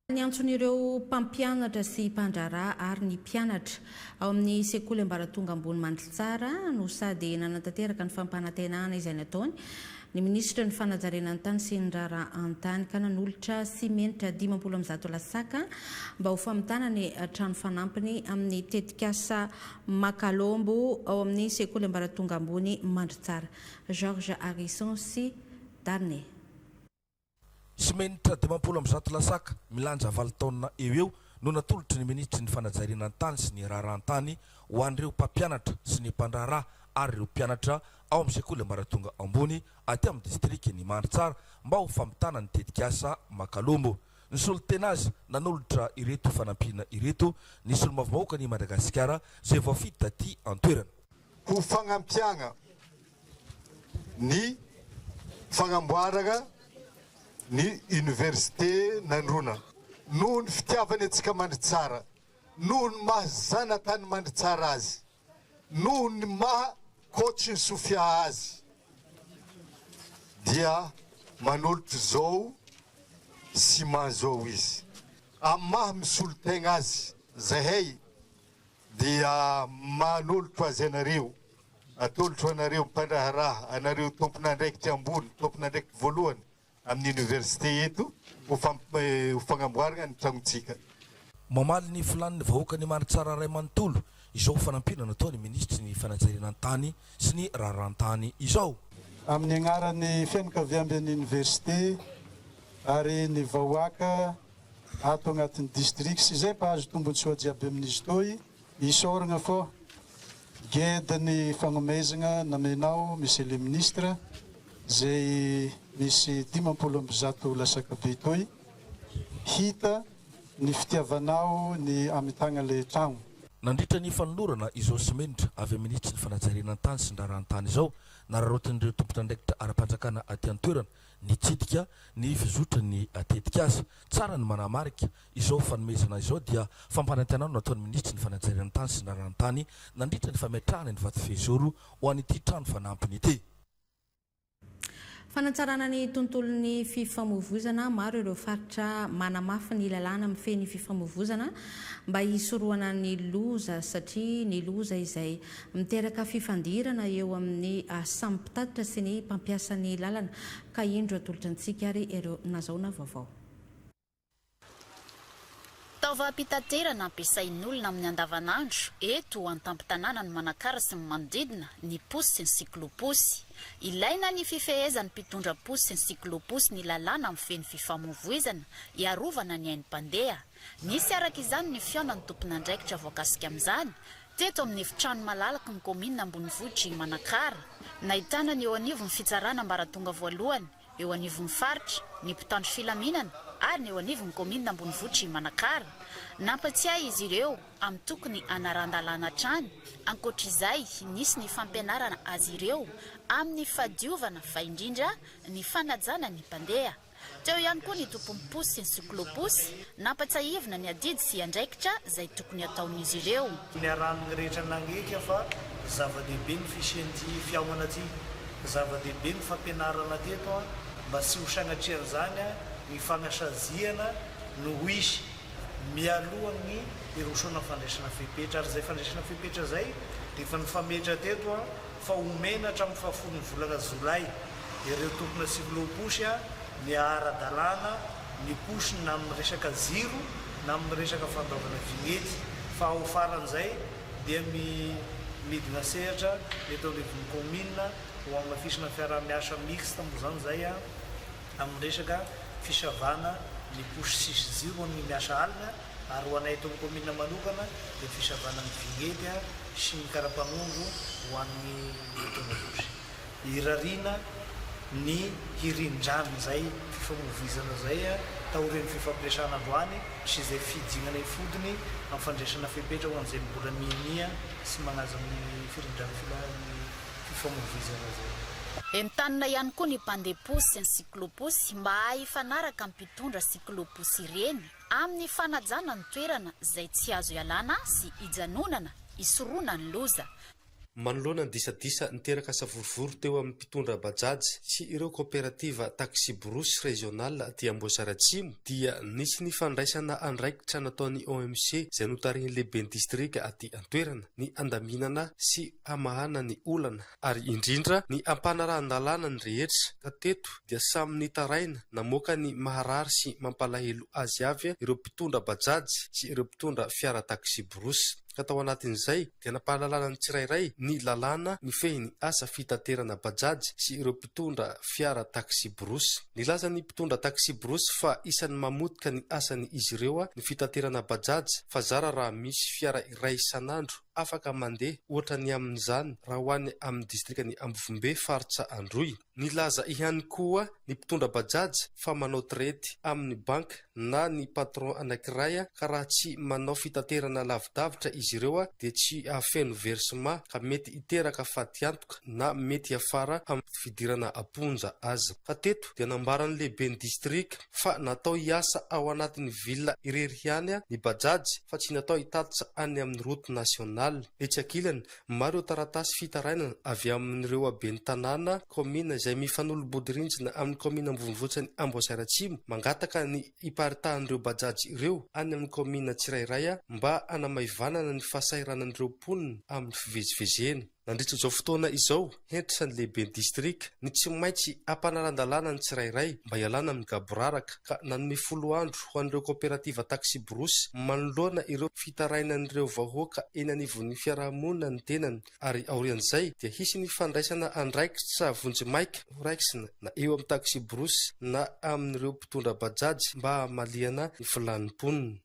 Niantson'ireo mpampianatra sy mpandraharaha ary ny mpianatra ao amin'ny sekoly ambaratonga ambony Mandritsara no sady nanatanteraka ny fampanantenana izay nataony ny minisitry ny fanajariana ny tany sy ny raharahan-tany ka nanolotra simenitra 150 lasaka mba ho famitana ny trano fanampiny amin'ny tetikasa Makalombo ao amin'ny sekoly ambaratonga ambony Mandritsara. Georges Harrison sy Darney. Simenitra 150 lasaka milanja valo taonina eo eo no natolotry ny minisitry ny fanajariana ny tany sy ny raharahan-tany ho an'ireo mpampianatra sy ny mpandraharaha ary ireo mpianatra ao amin'ny sekoly ambaratonga ambony aty amin'ny distrikan'i Mandritsara mba ho famitana ny tetikasa Makalombo. Nisolo tena azy nanolotra ireto fanampiana ireto ny solombavambahoakan'i Madagasikara izay voafidy taty an-toerana. Ho fagnampiagna ny fagnamboaragna ny Université Nandrona. Noho ny fitiavany antsika Mandritsara, noho ny maha zanatany Mandritsara azy, noho ny maha coach ny Sofia azy dia manolotra izao ciment izao izy. Amin'ny maha misolo tegna azy zahay dia manolotro azy anareo, atolotro anareo mpandraharaha, anareo tompon'andraikitra ambony, tompon'andraikitra voalohany amin'ny université eto ho ho fagnamboaragna ny tragnontsika. Mamaly ny filàn'ny vahoakan'i Mandritsara iray manontolo izao fanampiana nataon'ny minisitry ny fanajariana ny tany sy ny raharahan-tany izao. Amin'ny agnaran'ny fianakaviamben'ny université ary ny vahoaka ato agnatin'ny district sy izay mpahazo tombotsoa jiaby amin'izy toy, isaoragna fô geda ny fagnomezagna namenao Monsieur le Ministre zay misy 150 lasaka be toy, hita ny fitiavanao ny amitagna le tragno. Nandritra ny fanolorana izao simenitra avy amin'ny minisitry ny fanajariana ny tany sy ny raharahan-tany izao, nararaotin'ireo tompon'andraikitra ara-panjakana aty an-toerana nitsidika ny fizotran'ny tetikasa. Tsara ny manamarika, izao fanomezana izao dia fampanantenana nataon'ny minisitry ny fanajariana tany sy ny raharahan-tany nandritra ny fametrahana ny vatofehizoro ho an'ity trano fanampiny ity. Fanatsarana ny tontolon'ny fifamoivoizana, Maro ireo faritra manamafy ny lalàna mifehy ny fifamoivoizana mba hisorohana ny loza satria ny loza izay miteraka fifandirana eo amin'ny samy mpitatitra sy ny mpampiasa ny lalana ka indro atolotra antsika ary ireo nazahoana vaovao. Taovam-pitaterana ampiasain'olona amin'ny andavanandro eto an-tampon-tanànan'i Manakara sy ny manodidina ny posy sy ny cyclo-posy. Ilaina ny fifehezan'ny mpitondra posy sy ny cyclo-posy ny lalàna mifehy ny fifamoivoizana hiarovana ny ain'ny mpandeha. Nisy araka izany ny fihaonan'ny tompon'andraikitra voakasika amin'izany teto amin'ny efitrano malalaky ny kaominina ambonivohitr'i Manakara. Nahitana ny eo anivon'ny fitsarana ambaratonga voalohany, eo anivon'ny faritra, ny mpitandro filaminana ary ny eo anivon'ny kaominina ambonivohitr'i Manakara. Nampatsiahy izy ireo amin'ny tokony hanaran-dalàna hatrany. Ankoatra izay, nisy ny fampianarana azy ireo amin'ny fahadiovana fa indrindra ny fanajana ny mpandeha. Teo ihany koa ny tompon'ny posy sy ny cyclo-posy, nampatsiahivina ny adidy sy andraikitra izay tokony hataon'izy ireo. Niarahan'ny rehetra nagneka fa Zava-dehibe ny fisian'ity fihaonana ity. Zava-dehibe ny fampianarana teto mba tsy ho sanatrian'izany ny fanasaziana no ho hisy mialohan'ny hirosoana amin'ny fandraisana fepetra. Ary izay fandraisana fepetra izay dia efa nifametra teto fa homena hatramin'ny fahafolon'ny volana jolay ireo tompona cyclo-posy ny ara-dalàna ny posy na amin'ny resaka jiro na amin'ny resaka fandoavana vignette fa ao faran'izay dia mi midina sehatra eto anivon'ny kaominina ho hamafisina fiaraha-miasa mixte moa izany izay amin'ny resaka fisavana ny posy tsisy jiro ho an'ny miasa alina ary ho anay eto amin'ny kaominina manokana dia ny fisavana ny vignette sy ny karapanondro ho an'ny mitondra posy. Irariana ny hirindran'izay fifamoivoizana izay taorian'ny fifampiresahana androany sy izay fidinana ifotony amin'ny fandraisana fepetra ho an'izay mbola minia sy manaja ny firindran'ny filan'ny fifamoivoizana izay. Entanina ihany koa ny mpandeha posy sy ny cyclo-posy mba hahay hifanaraka amin'ny mpitondra cyclo-posy ireny amin'ny fanajana ny toerana izay tsy azo ialana sy ijanonana hisoroana ny loza. Manoloana ny disadisa niteraka savorovoro teo amin'ny mpitondra Bajaj sy ireo kaoperativa taksiborosy rezionala aty Amboasary Atsimo dia nisy ny fandraisana andraikitra nataon'ny OMC izay notarihin'ny lehiben'ny distrika aty an-toerana ny handaminana sy hamahana ny olana ary indrindra ny hampanarahan-dalàna ny rehetra ka teto dia samy nitaraina namoaka ny maharary sy mampalahelo azy avy ireo mpitondra Bajaj sy ireo mpitondra fiara taksiborosy ka tao anatin'izay dia nampahalalana ny tsirairay ny lalàna mifehy ny asa fitaterana bajaj sy ireo mpitondra fiara taxi-brousse. Nilaza ny mpitondra taxi-brousse fa isan'ny mamotika ny asany izy ireo ny fitaterana bajaj fa zara raha misy fiara iray isan'andro afaka mandeha ohatra ny amin'izany raha ho any amin'ny distrikan'i Ambovombe faritra Androy. Nilaza ihany koa ny mpitondra bajaj fa manao traite amin'ny banky na ny patron anankiray ka raha tsy manao fitaterana lavidavitra izy ireo dia tsy hahafeno versement ka mety hiteraka fatiantoka na mety hiafara amin'ny fidirana am-ponja aza. Fa teto dia nambaran'ny lehiben'ny distrika fa natao hiasa ao anatin'ny ville irery ihany ny bajaj fa tsy natao hitatitra any amin'ny route nationale. Etsy ankilany, Maro ireo taratasy fitarainana avy amin'ireo ben'ny tanàna, kaominina izay mifanolo-bodirindrina amin'ny kaominina ambonivohitran'i Amboasary Atsimo, mangataka ny hiparitahan'ireo bajaj ireo any amin'ny kaominina tsirairay mba hanamaivanana ny fahasahiranan'ireo mponina amin'ny fivezivezena. Nandritra izao fotoana izao, hentitra ny lehiben'ny distrika ny tsy maintsy hampanaran-dalàna ny tsirairay mba hialana amin'ny gaboraraka ka nanome folo andro ho an'ireo kaoperativa taksiborosy manoloana ireo fitarainan'ireo vahoaka eny anivon'ny fiarahamonina ny tenany ary aorian'izay dia hisy ny fandraisana andraikitra vonjimaika horaisina na eo amin'ny taksiborosy na amin'ireo mpitondra bajaj mba hamaliana ny filàn'ny mponina.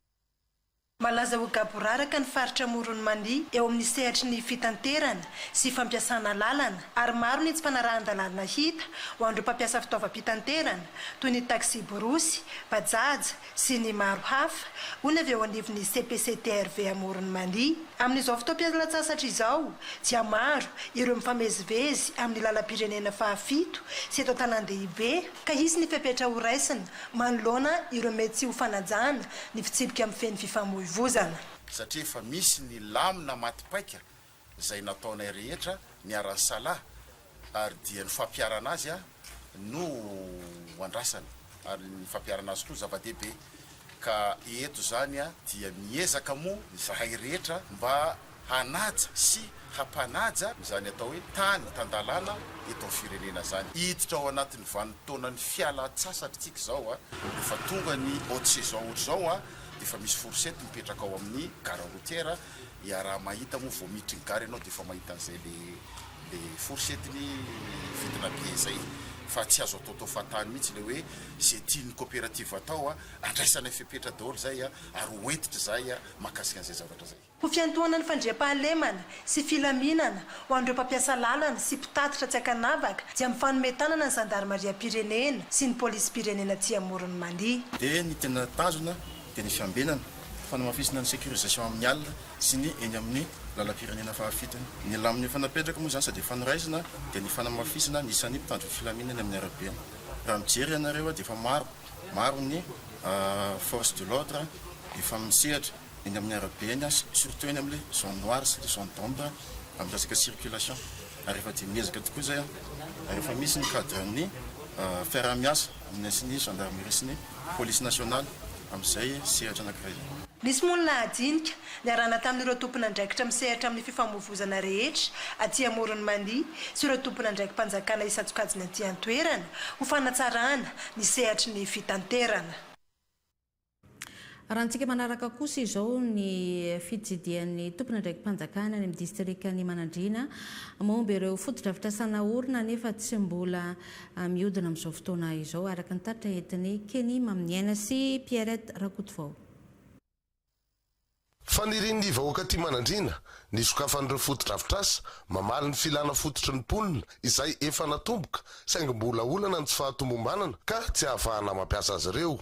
Malaza ho gaboraraka ny faritra Amoron'i Mania eo amin'ny sehatry ny fitanterana sy fampiasana lalana ary maro ny tsy fanarahan-dalàna hita ho an'ireo mpampiasa fitaovam-pitanterana toy ny taksiborosy, bajaj sy ny maro hafa, hoy ny avy eo anivon'ny CPCTRV Amoron'i Mania. Amin'izao fotoam-pialantsasatra izao dia maro ireo mifamezivezy amin'ny lalam-pirenena fahafito sy eto an-tanàn-dehibe ka hisy ny fepetra horaisina manoloana ireo mety tsy ho fanajana ny fitsipika mifehy ny fifamoivozana. Satria efa misy ny lamina maty paika izay nataonay rehetra niara-nisalahy ary dia ny fampiharana azy no andrasana ary ny fampiharana azy koa zava-dehibe ka eto izany dia miezaka moa izahay rehetra mba hanaja sy hampanaja izany atao hoe tany tan-dalàna eto amin'ny firenena izany. Hiditra ao anatin'ny vanim-potoanan'ny fialan-tsasatra isika izao a! Rehefa tonga ny haute saison ohatr'izao a, dia efa misy fourchette mipetraka ao amin'ny gare routière, iaraha-mahita moa vao miditry ny gare ianao dia efa mahita an'izay le le fourchette-ny vidina billet izay. Fa tsy azo ataotao fahatany mihitsy ilay hoe izay tian'ny coopérative atao a, andraisanay fepetra daholo izay a, ary ho hentitra izahay mahakasika an'izay zavatra izay. Ho fiantohana ny fandriampahalemana sy filaminana ho an'ireo mpampiasa lalana sy mpitatitra tsy ankanavaka dia mifanome tanana ny zandarimariam-pirenena sy ny polisim-pirenena aty Amoron'i Mania. Dia ny tena tanjona dia ny fiambenana, fanamafisana ny sécurisation amin'ny alina sy ny eny amin'ny lalam-pirenena fahafitony. Ny lamina efa napetraka moa izany sady efa noraisina dia ny fanamafisana ny isan'ny mpitandro ny filaminana eny amin'ny arabe. Raha mijery ianareo dia efa maro, maro ny force de l'ordre efa misehatra. eny amin'ny arabe eny surtout eny amin'ilay zone noire sy ilay zone d'ombre. amin'ny resaka circulation ary efa dia miezaka tokoa izay ary efa misy ny cadre ny fiaraha-miasa amin'ny sy ny gendarmerie sy ny police nationale amin'izay sehatra anankiray izay. Nisy moa ny lahadinika niarahana tamin'ireo tompon'andraikitra misehatra amin'ny fifamoivozana rehetra aty Amoron'i Mania sy ireo tompon'andraiki-panjakana isan-tsokajiny aty an-toerana ho fanatsarana ny sehatry ny fitanterana. Rahantsika manaraka kosa izao ny fitsidihan'ny tompon'andraiki-panjakana any amin'ny distrikan'i Manandriana momba ireo fotodrafitrasa naorina nefa tsy mbola mihodina amin'izao fotoana izao, araka ny tatitra entin'i Kenny Maminiaina sy Pierrette Rakotovao. Fanirian'ny vahoaka aty Manandriana ny hisokafan'ireo fotodrafitrasa mamaly ny filana fototry ny mponina izay efa natomboka saingy mbola olana ny tsy fahatomombanana ka tsy ahafahana mampiasa azy ireo.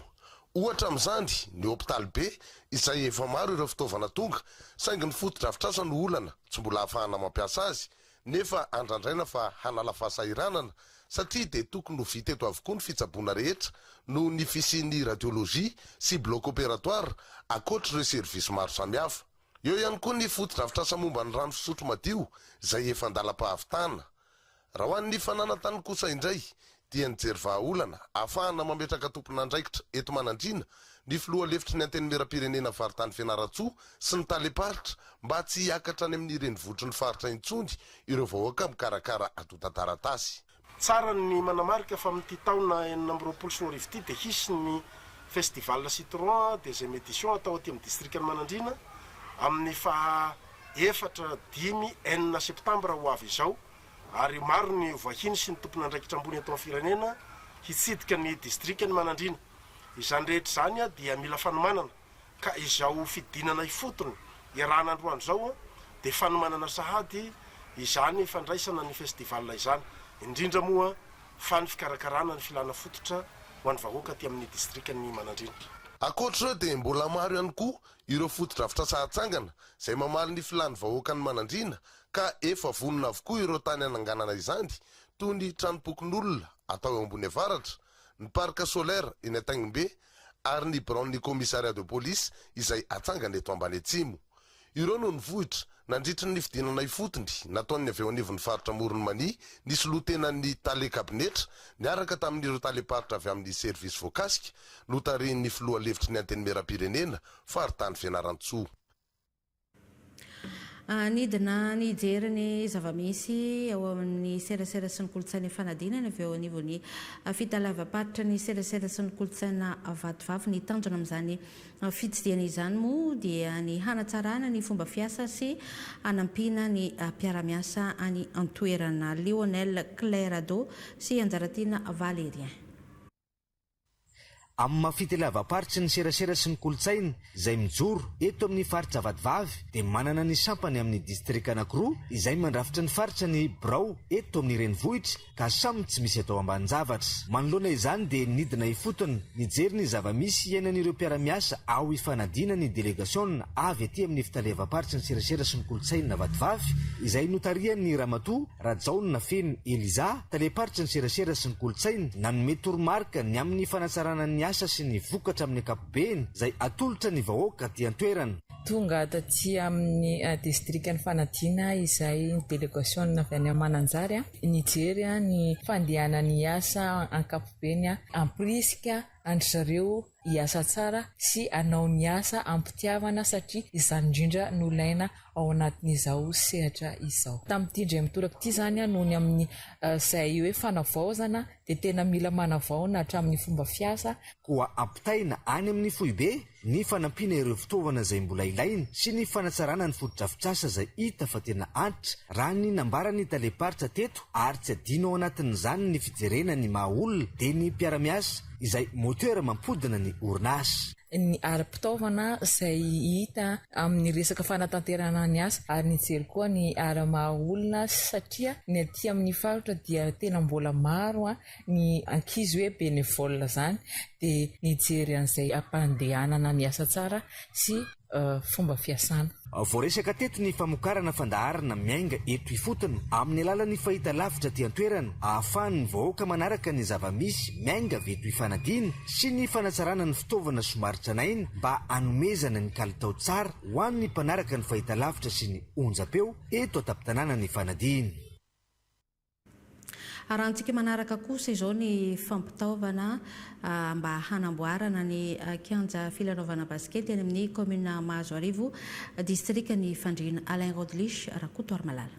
Ohatra amin'izany ny hopitaly be izay efa maro ireo fitaovana tonga saingy ny fotodrafitrasa no olana tsy mbola ahafahana mampiasa azy nefa andrandraina fa hanala fahasahiranana satria dia tokony ho vita eto avokoa ny fitsaboana rehetra noho ny fisian'ny radiologie sy bloc opératoire ankoatr'ireo service maro samihafa. Eo ihany koa ny fotodrafitrasa momba ny rano fisotro madio izay efa an-dalam-pahavitana. Raha ho an'ny fananan-tany kosa indray dia nijery vahaolana ahafahana mametraka tompon'andraikitra eto Manandriana ny filoha lefitry ny Antenimierampirenena faritany Fianarantsoa sy ny talem-paritra mba tsy hiakatra any amin'ny renivohitry ny faritra intsony ireo vahoaka mikarakara antontan-taratasy. Tsara ny manamarika fa amin'ity taona 2026 ity dia hisy ny Festival Citron deuxième édition atao aty amin'ny distrikan'i Manandriana amin'ny faha efatra, dimy, enina septambra ho avy izao. ary maro ny vahiny sy ny tompon'andraikitra ambony eto amin'ny firenena hitsidika ny distrikan'i Manandriana. Izany rehetra izany dia mila fanomanana ka izao fidinana ifotony iarahana androany izao dia fanomanana sahady izany fandraisana ny festival izany, indrindra moa fa ny fikarakarana ny filana fototra ho an'ny vahoaka aty amin'ny distrikan'i Manandriana. Ankoatra ireo dia mbola maro ihany koa ireo fotodrafitrasa hatsangana izay mamaly ny filan'ny vahoakan'i Manandriana ka efa vonona avokoa ireo tany hananganana izany toy ny tranompokonolona atao eo ambony avaratra, ny parc solaire eny Antaingimbe ary ny biraon'ny commissariat de police izay hatsangana eto ambany atsimo. Ireo no nivohitra nandritry ny fidinana ifotony nataon'ny avy eo anivon'ny faritra Amoron'i Mania ny solotenan'ny tale kabinetra niaraka tamin'ireo talem-paritra avy amin'ny servisy voakasika notarihin'ny filoha lefitry ny Antenimierampirenena faritany Fianarantsoa. Nidina nijery ny zava-misy ao amin'ny serasera sy ny kolontsaina Ifanadiana ny avy eo anivon'ny fitaleavam-paritra ny serasera sy ny kolontsaina Vatovavy. Ny tanjona amin'izany fitsidihana izany moa dia ny hanatsarana ny fomba fiasa sy hanampiana ny mpiara-miasa any an-toerana. Lionel Clairado sy Anjaratiana Valérien. Amin'ny maha fiteleavam-paritry ny serasera sy ny kolontsaina izay mijoro eto amin'ny faritra Vatovavy dia manana ny sampany amin'ny distrika anankiroa izay mandrafitra ny faritra ny birao eto amin'ny renivohitra ka samy tsy misy atao ambanin-javatra. Manoloana izany dia nidina ifotony nijery ny zava-misy iainan'ireo mpiara-miasa ao Ifanadiana ny delegasiona avy aty amin'ny fitaleavam-paritry ny serasera sy ny kolontsaina Vatovavy izay notarihan'ny Ramatoa Rajaona Feno Eliza, talem-paritry ny serasera sy ny kolontsaina, nanome toromarika ny amin'ny fanatsarana ny asa sy ny vokatra amin'ny ankapobeny izay atolotra ny vahoaka aty an-toerana. Tonga taty amin'ny distrikan'i Fanadina izay ny delegasiona avy any Mananjary nijery ny fandehanan'ny asa ankapobeny hampirisika an-dry zareo hiasa tsara sy hanao ny asa am-pitiavana satria izany indrindra no ilaina ao anatin'izao sehatra izao. Tamin'ity indray mitoraka ity izany noho ny amin'izay hoe fanavaozana dia tena mila manavao na hatramin'ny fomba fiasa. Koa ampitaina any amin'ny foibe ny fanampiana ireo fitaovana izay mbola ilaina sy ny fanatsarana ny fotodrafitrasa izay hita fa tena antitra, raha ny nambaran'ny talem-paritra teto ary tsy adino ao anatin'izany ny fijerena ny maha olona dia ny mpiara-miasa izay moteur mampodina ny orinasa. Ny ara-pitaovana izay hita amin'ny resaka fanatanterahana ny asa ary nijery koa ny ara-maha olona satria ny aty amin'ny faritra dia tena mbola maro ny ankizy hoe bénévole izany dia nijery an'izay hampandehanana ny asa tsara sy fomba fiasana. Voaresaka teto ny famokarana fandaharana miainga eto ifotony amin'ny alalan'ny fahitalavitra aty an-toerana ahafahan'ny vahoaka manaraka ny zava-misy miainga avy eto Ifanadiana sy ny fanatsarana ny fitaovana somary tranainy mba hanomezana ny kalitao tsara ho an'ny mpanaraka ny fahitalavitra sy ny onjam-peo eto an-tampon-tanànan'i Ifanadiana. Arahantsika manaraka kosa izao ny fampitaovana mba hanamboarana ny kianja filalaovana basikety any amin'ny kaominina Mahazoarivo, distrikan'i Fandriana. Alain Rodlich Rakotoarimalala.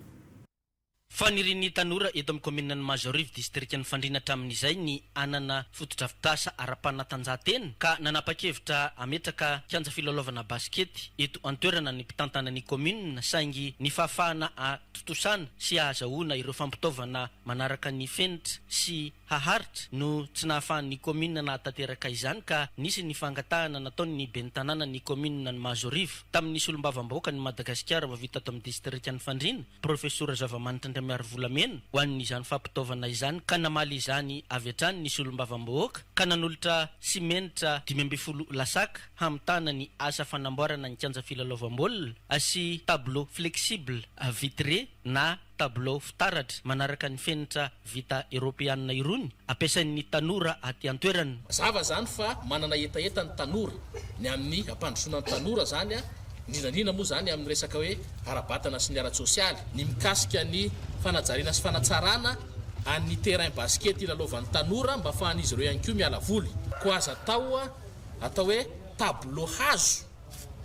Fanirian'ny tanora eto amin'ny kaomininan'i Mahazoarivo, distrikan'i Fandriana hatramin'izay ny hanana fotodrafitrasa ara-panatanjahantena ka nanapa-kevitra hametraka kianja filalaovana basikety eto an-toerana ny mpitantana ny kaominina saingy ny fahafahana tontosana sy hahazahoana ireo fampitaovana manaraka ny fenitra sy haharitra no tsy nahafahan'ny kaominina nahatanteraka izany ka nisy ny fangatahana nataon'ny ben'ny tanànan'ny kaominina ny Mahazoarivo tamin'ny solombavambahoakan'i Madagasikara vao vita ato amin'ny distrikan'i Fandriana, Profesora Zavamanitra Andriamiarivolamena ho an'izany fampitaovana izany ka namaly izany avy hatrany ny solombavambahoaka ka nanolotra simenitra 15 lasaka hamitana ny asa fanamboarana ny kianja filalaovam-baolina sy tableau flexible vitré na tableau fitaratra manaraka ny fenitra vita eropeanina irony ampiasain'ny tanora aty an-toerana. Mazava izany fa manana hetaheta ny tanora, ny amin'ny hampandrosoana ny tanora izany, indrindra indrindra moa izany amin'ny resaka hoe ara-batana sy ny ara-tsosialy, ny mikasika ny fanajariana sy fanatsarana an'ny terrain basket hilalaovan'ny tanora mba afahan'izy ireo ihany koa miala voly. Koa aza atao Atao hoe tableau hazo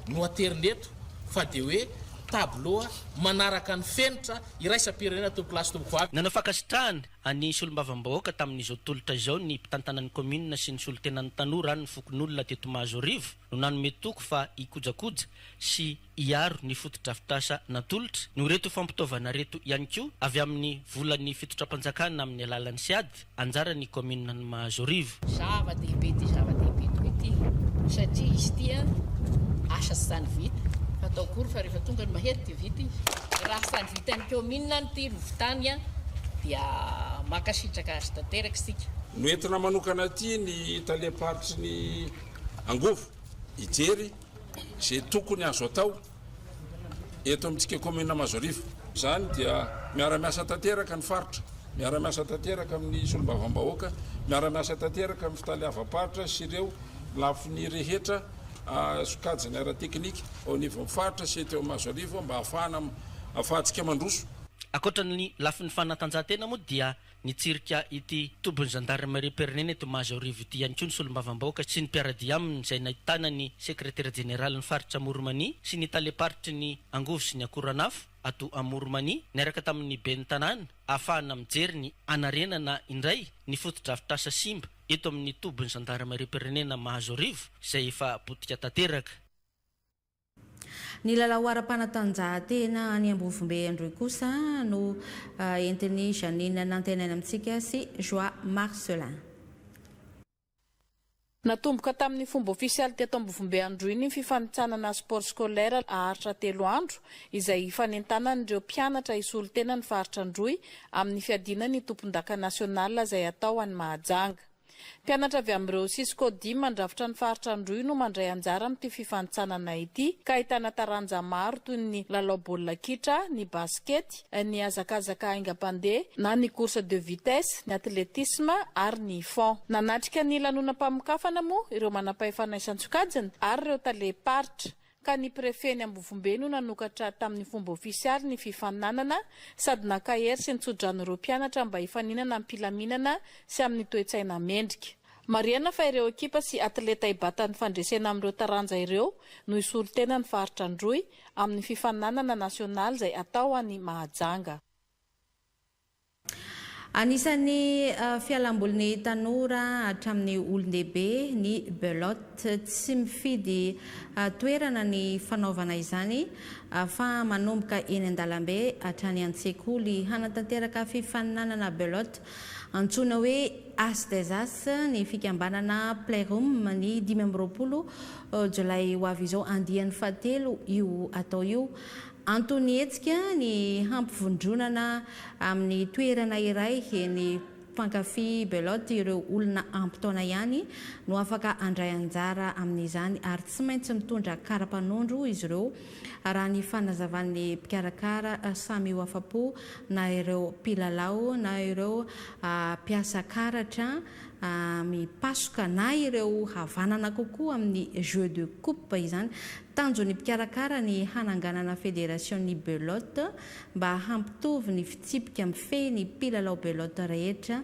no aterina eto fa dia hoe tableau manaraka ny fenitra iraisam-pirenena tompokolahy sy tompokovavy. Nanao fankasitrahana ny solombavambahoaka tamin'izao tolotra izao ny mpitantana ny kaominina sy ny solontenan'ny tanora ary ny fokonolona teto Mahazoarivo no nanome toky fa hikojakoja sy hiaro ny fotodrafitrasa natolotra noho ireto fampitaovana ireto ihany koa avy amin'ny volan'ny fitondram-panjakana amin'ny alalan'ny Siad, anjaran'ny kaomininan'i Mahazoarivo. Zava-dehibe ity zava-dehibe tokoa ity satria izy ity an, asa tsy zany vita fa atao akory fa rehefa tonga ny mahery dia vita izy. Raha tsy zany vitan'ny kaominina an ity rovitany an dia mankasitraka azy tanteraka isika. Noentina manokana aty ny talem-paritry ny angovo hijery izay tokony azo atao eto amintsika commune Mahazoarivo. Izany dia miara-miasa tanteraka ny faritra, miara-miasa tanteraka amin'ny solombavambahoaka, miara-miasa tanteraka amin'ny fitaleavam-paritra sy ireo lafiny rehetra sokajiny ara-teknika ao anivon'ny faritra sy eto Mahazoarivo mba hahafahana ahafahantsika mandroso. Ankoatra ny lafiny fanatanjahantena moa dia Nitsirika ity tobin'ny zandarimariam-pirenena eto Mahazoarivo ity ihany koa ny solombavambahoaka sy ny mpiara-dia aminy izay nahitana ny sekretera jeneralin'ny faritra Amoron'i-Mania sy ny talem-paritry ny angovo sy ny akoranafo ato Amoron'i-Mania niaraka tamin'ny ben'ny tanàna ahafahana mijery ny hanarenana indray ny fotodrafitrasa simba eto amin'ny tobin'ny zandarimariam-pirenena Mahazoarivo izay efa potika tanteraka. Ny lalao ara-panatanjahantena any Ambovombe Androy kosa no entin'i Jeannine Nantenaina amintsika sy Joie Marcelin. Natomboka tamin'ny fomba ofisialy teto Ambovombe Androy ny fifanintsanana sport scolaire haharitra telo andro izay hifanentanan'ireo mpianatra hisolo tena ny faritra Androy amin'ny fiadiana ny tompondaka national izay hatao any Mahajanga. Mpianatra avy amin'ireo Cisco dimy mandrafitra ny faritra Androy no mandray anjara amin'ity fifanintsanana ity, ka ahitana taranja maro toy ny lalao baolina kitra, ny basikety, ny hazakazaka haingam-pandeha na ny course de vitesse, ny athlétisme ary ny fond. Nanatrika ny lanonam-pamokafana moa ireo manampahefana isan-tsokajiny ary ireo talem-paritra. ka ny Prefet-n'i Ambovombe no nanokatra tamin'ny fomba ofisialy ny fifaninanana sady nankahery sy nitso-drano ireo mpianatra mba hifaninana am-pilaminana sy amin'ny toe-tsaina mendrika. Marihana fa ireo ekipa sy atleta hibata ny fandresena amin'ireo taranja ireo no hisolo tena ny faritra Androy amin'ny fifaninanana nasionaly izay hatao any Mahajanga. Anisan'ny fialambolin'ny tanora hatramin'ny olon-dehibe ny belote. Tsy mifidy toerana ny fanaovana izany fa manomboka eny an-dalambe hatrany an-tsekoly. Hanatanteraka fifaninanana belote antsoina hoe As des As ny fikambanana Playroom ny 25 jolay ho avy izao. Andiany fahatelo io atao io. Anton'ny hetsika ny hampivondronana amin'ny toerana iray ny mpankafy belote, ireo olona ampy taona ihany no afaka handray anjara amin'izany ary tsy maintsy mitondra kara-panondro izy ireo raha ny fanazavan'ny mpikarakara samy ho afa-po na ireo mpilalao na ireo mpiasa karatra mipasoka na ireo havanana kokoa amin'ny jeu de coupe izany. Tanjon'ny mpikarakara ny hananganana federasion'ny belote mba hampitovy ny fitsipika mifehy ny mpilalao belote rehetra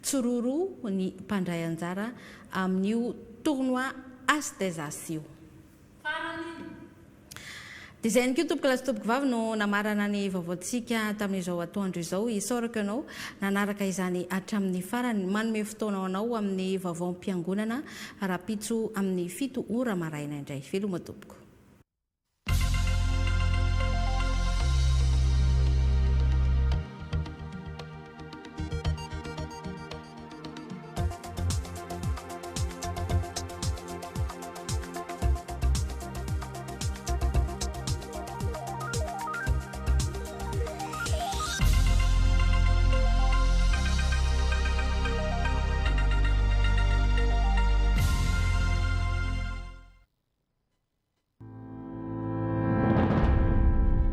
tsiroro ny mpandray anjara amin'io tournoi As des As io. Dia izay ihany koa tompokolahy sy tompokovavy no namarana ny vaovaontsika tamin'izao atoandro izao. Isaorako ianao nanaraka izany hatramin'ny farany. Manome fotoana ho anao amin'ny vaovaom-piangonana rahampitso amin'ny 7 ora maraina indray. Veloma tompoko.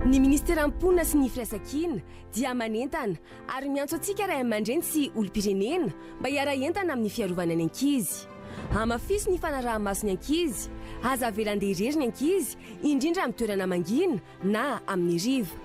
Ny Ministeran'ny Mponina sy ny Firaisankina dia manentana ary miantso antsika ray aman-dreny sy olom-pirenena mba hiara-hientana amin'ny fiarovana ny ankizy. Hamafiso ny fanaraha-maso ny ankizy, aza avela handeha irery ny ankizy, indrindra amin'ny toerana mangina na amin'ny hariva.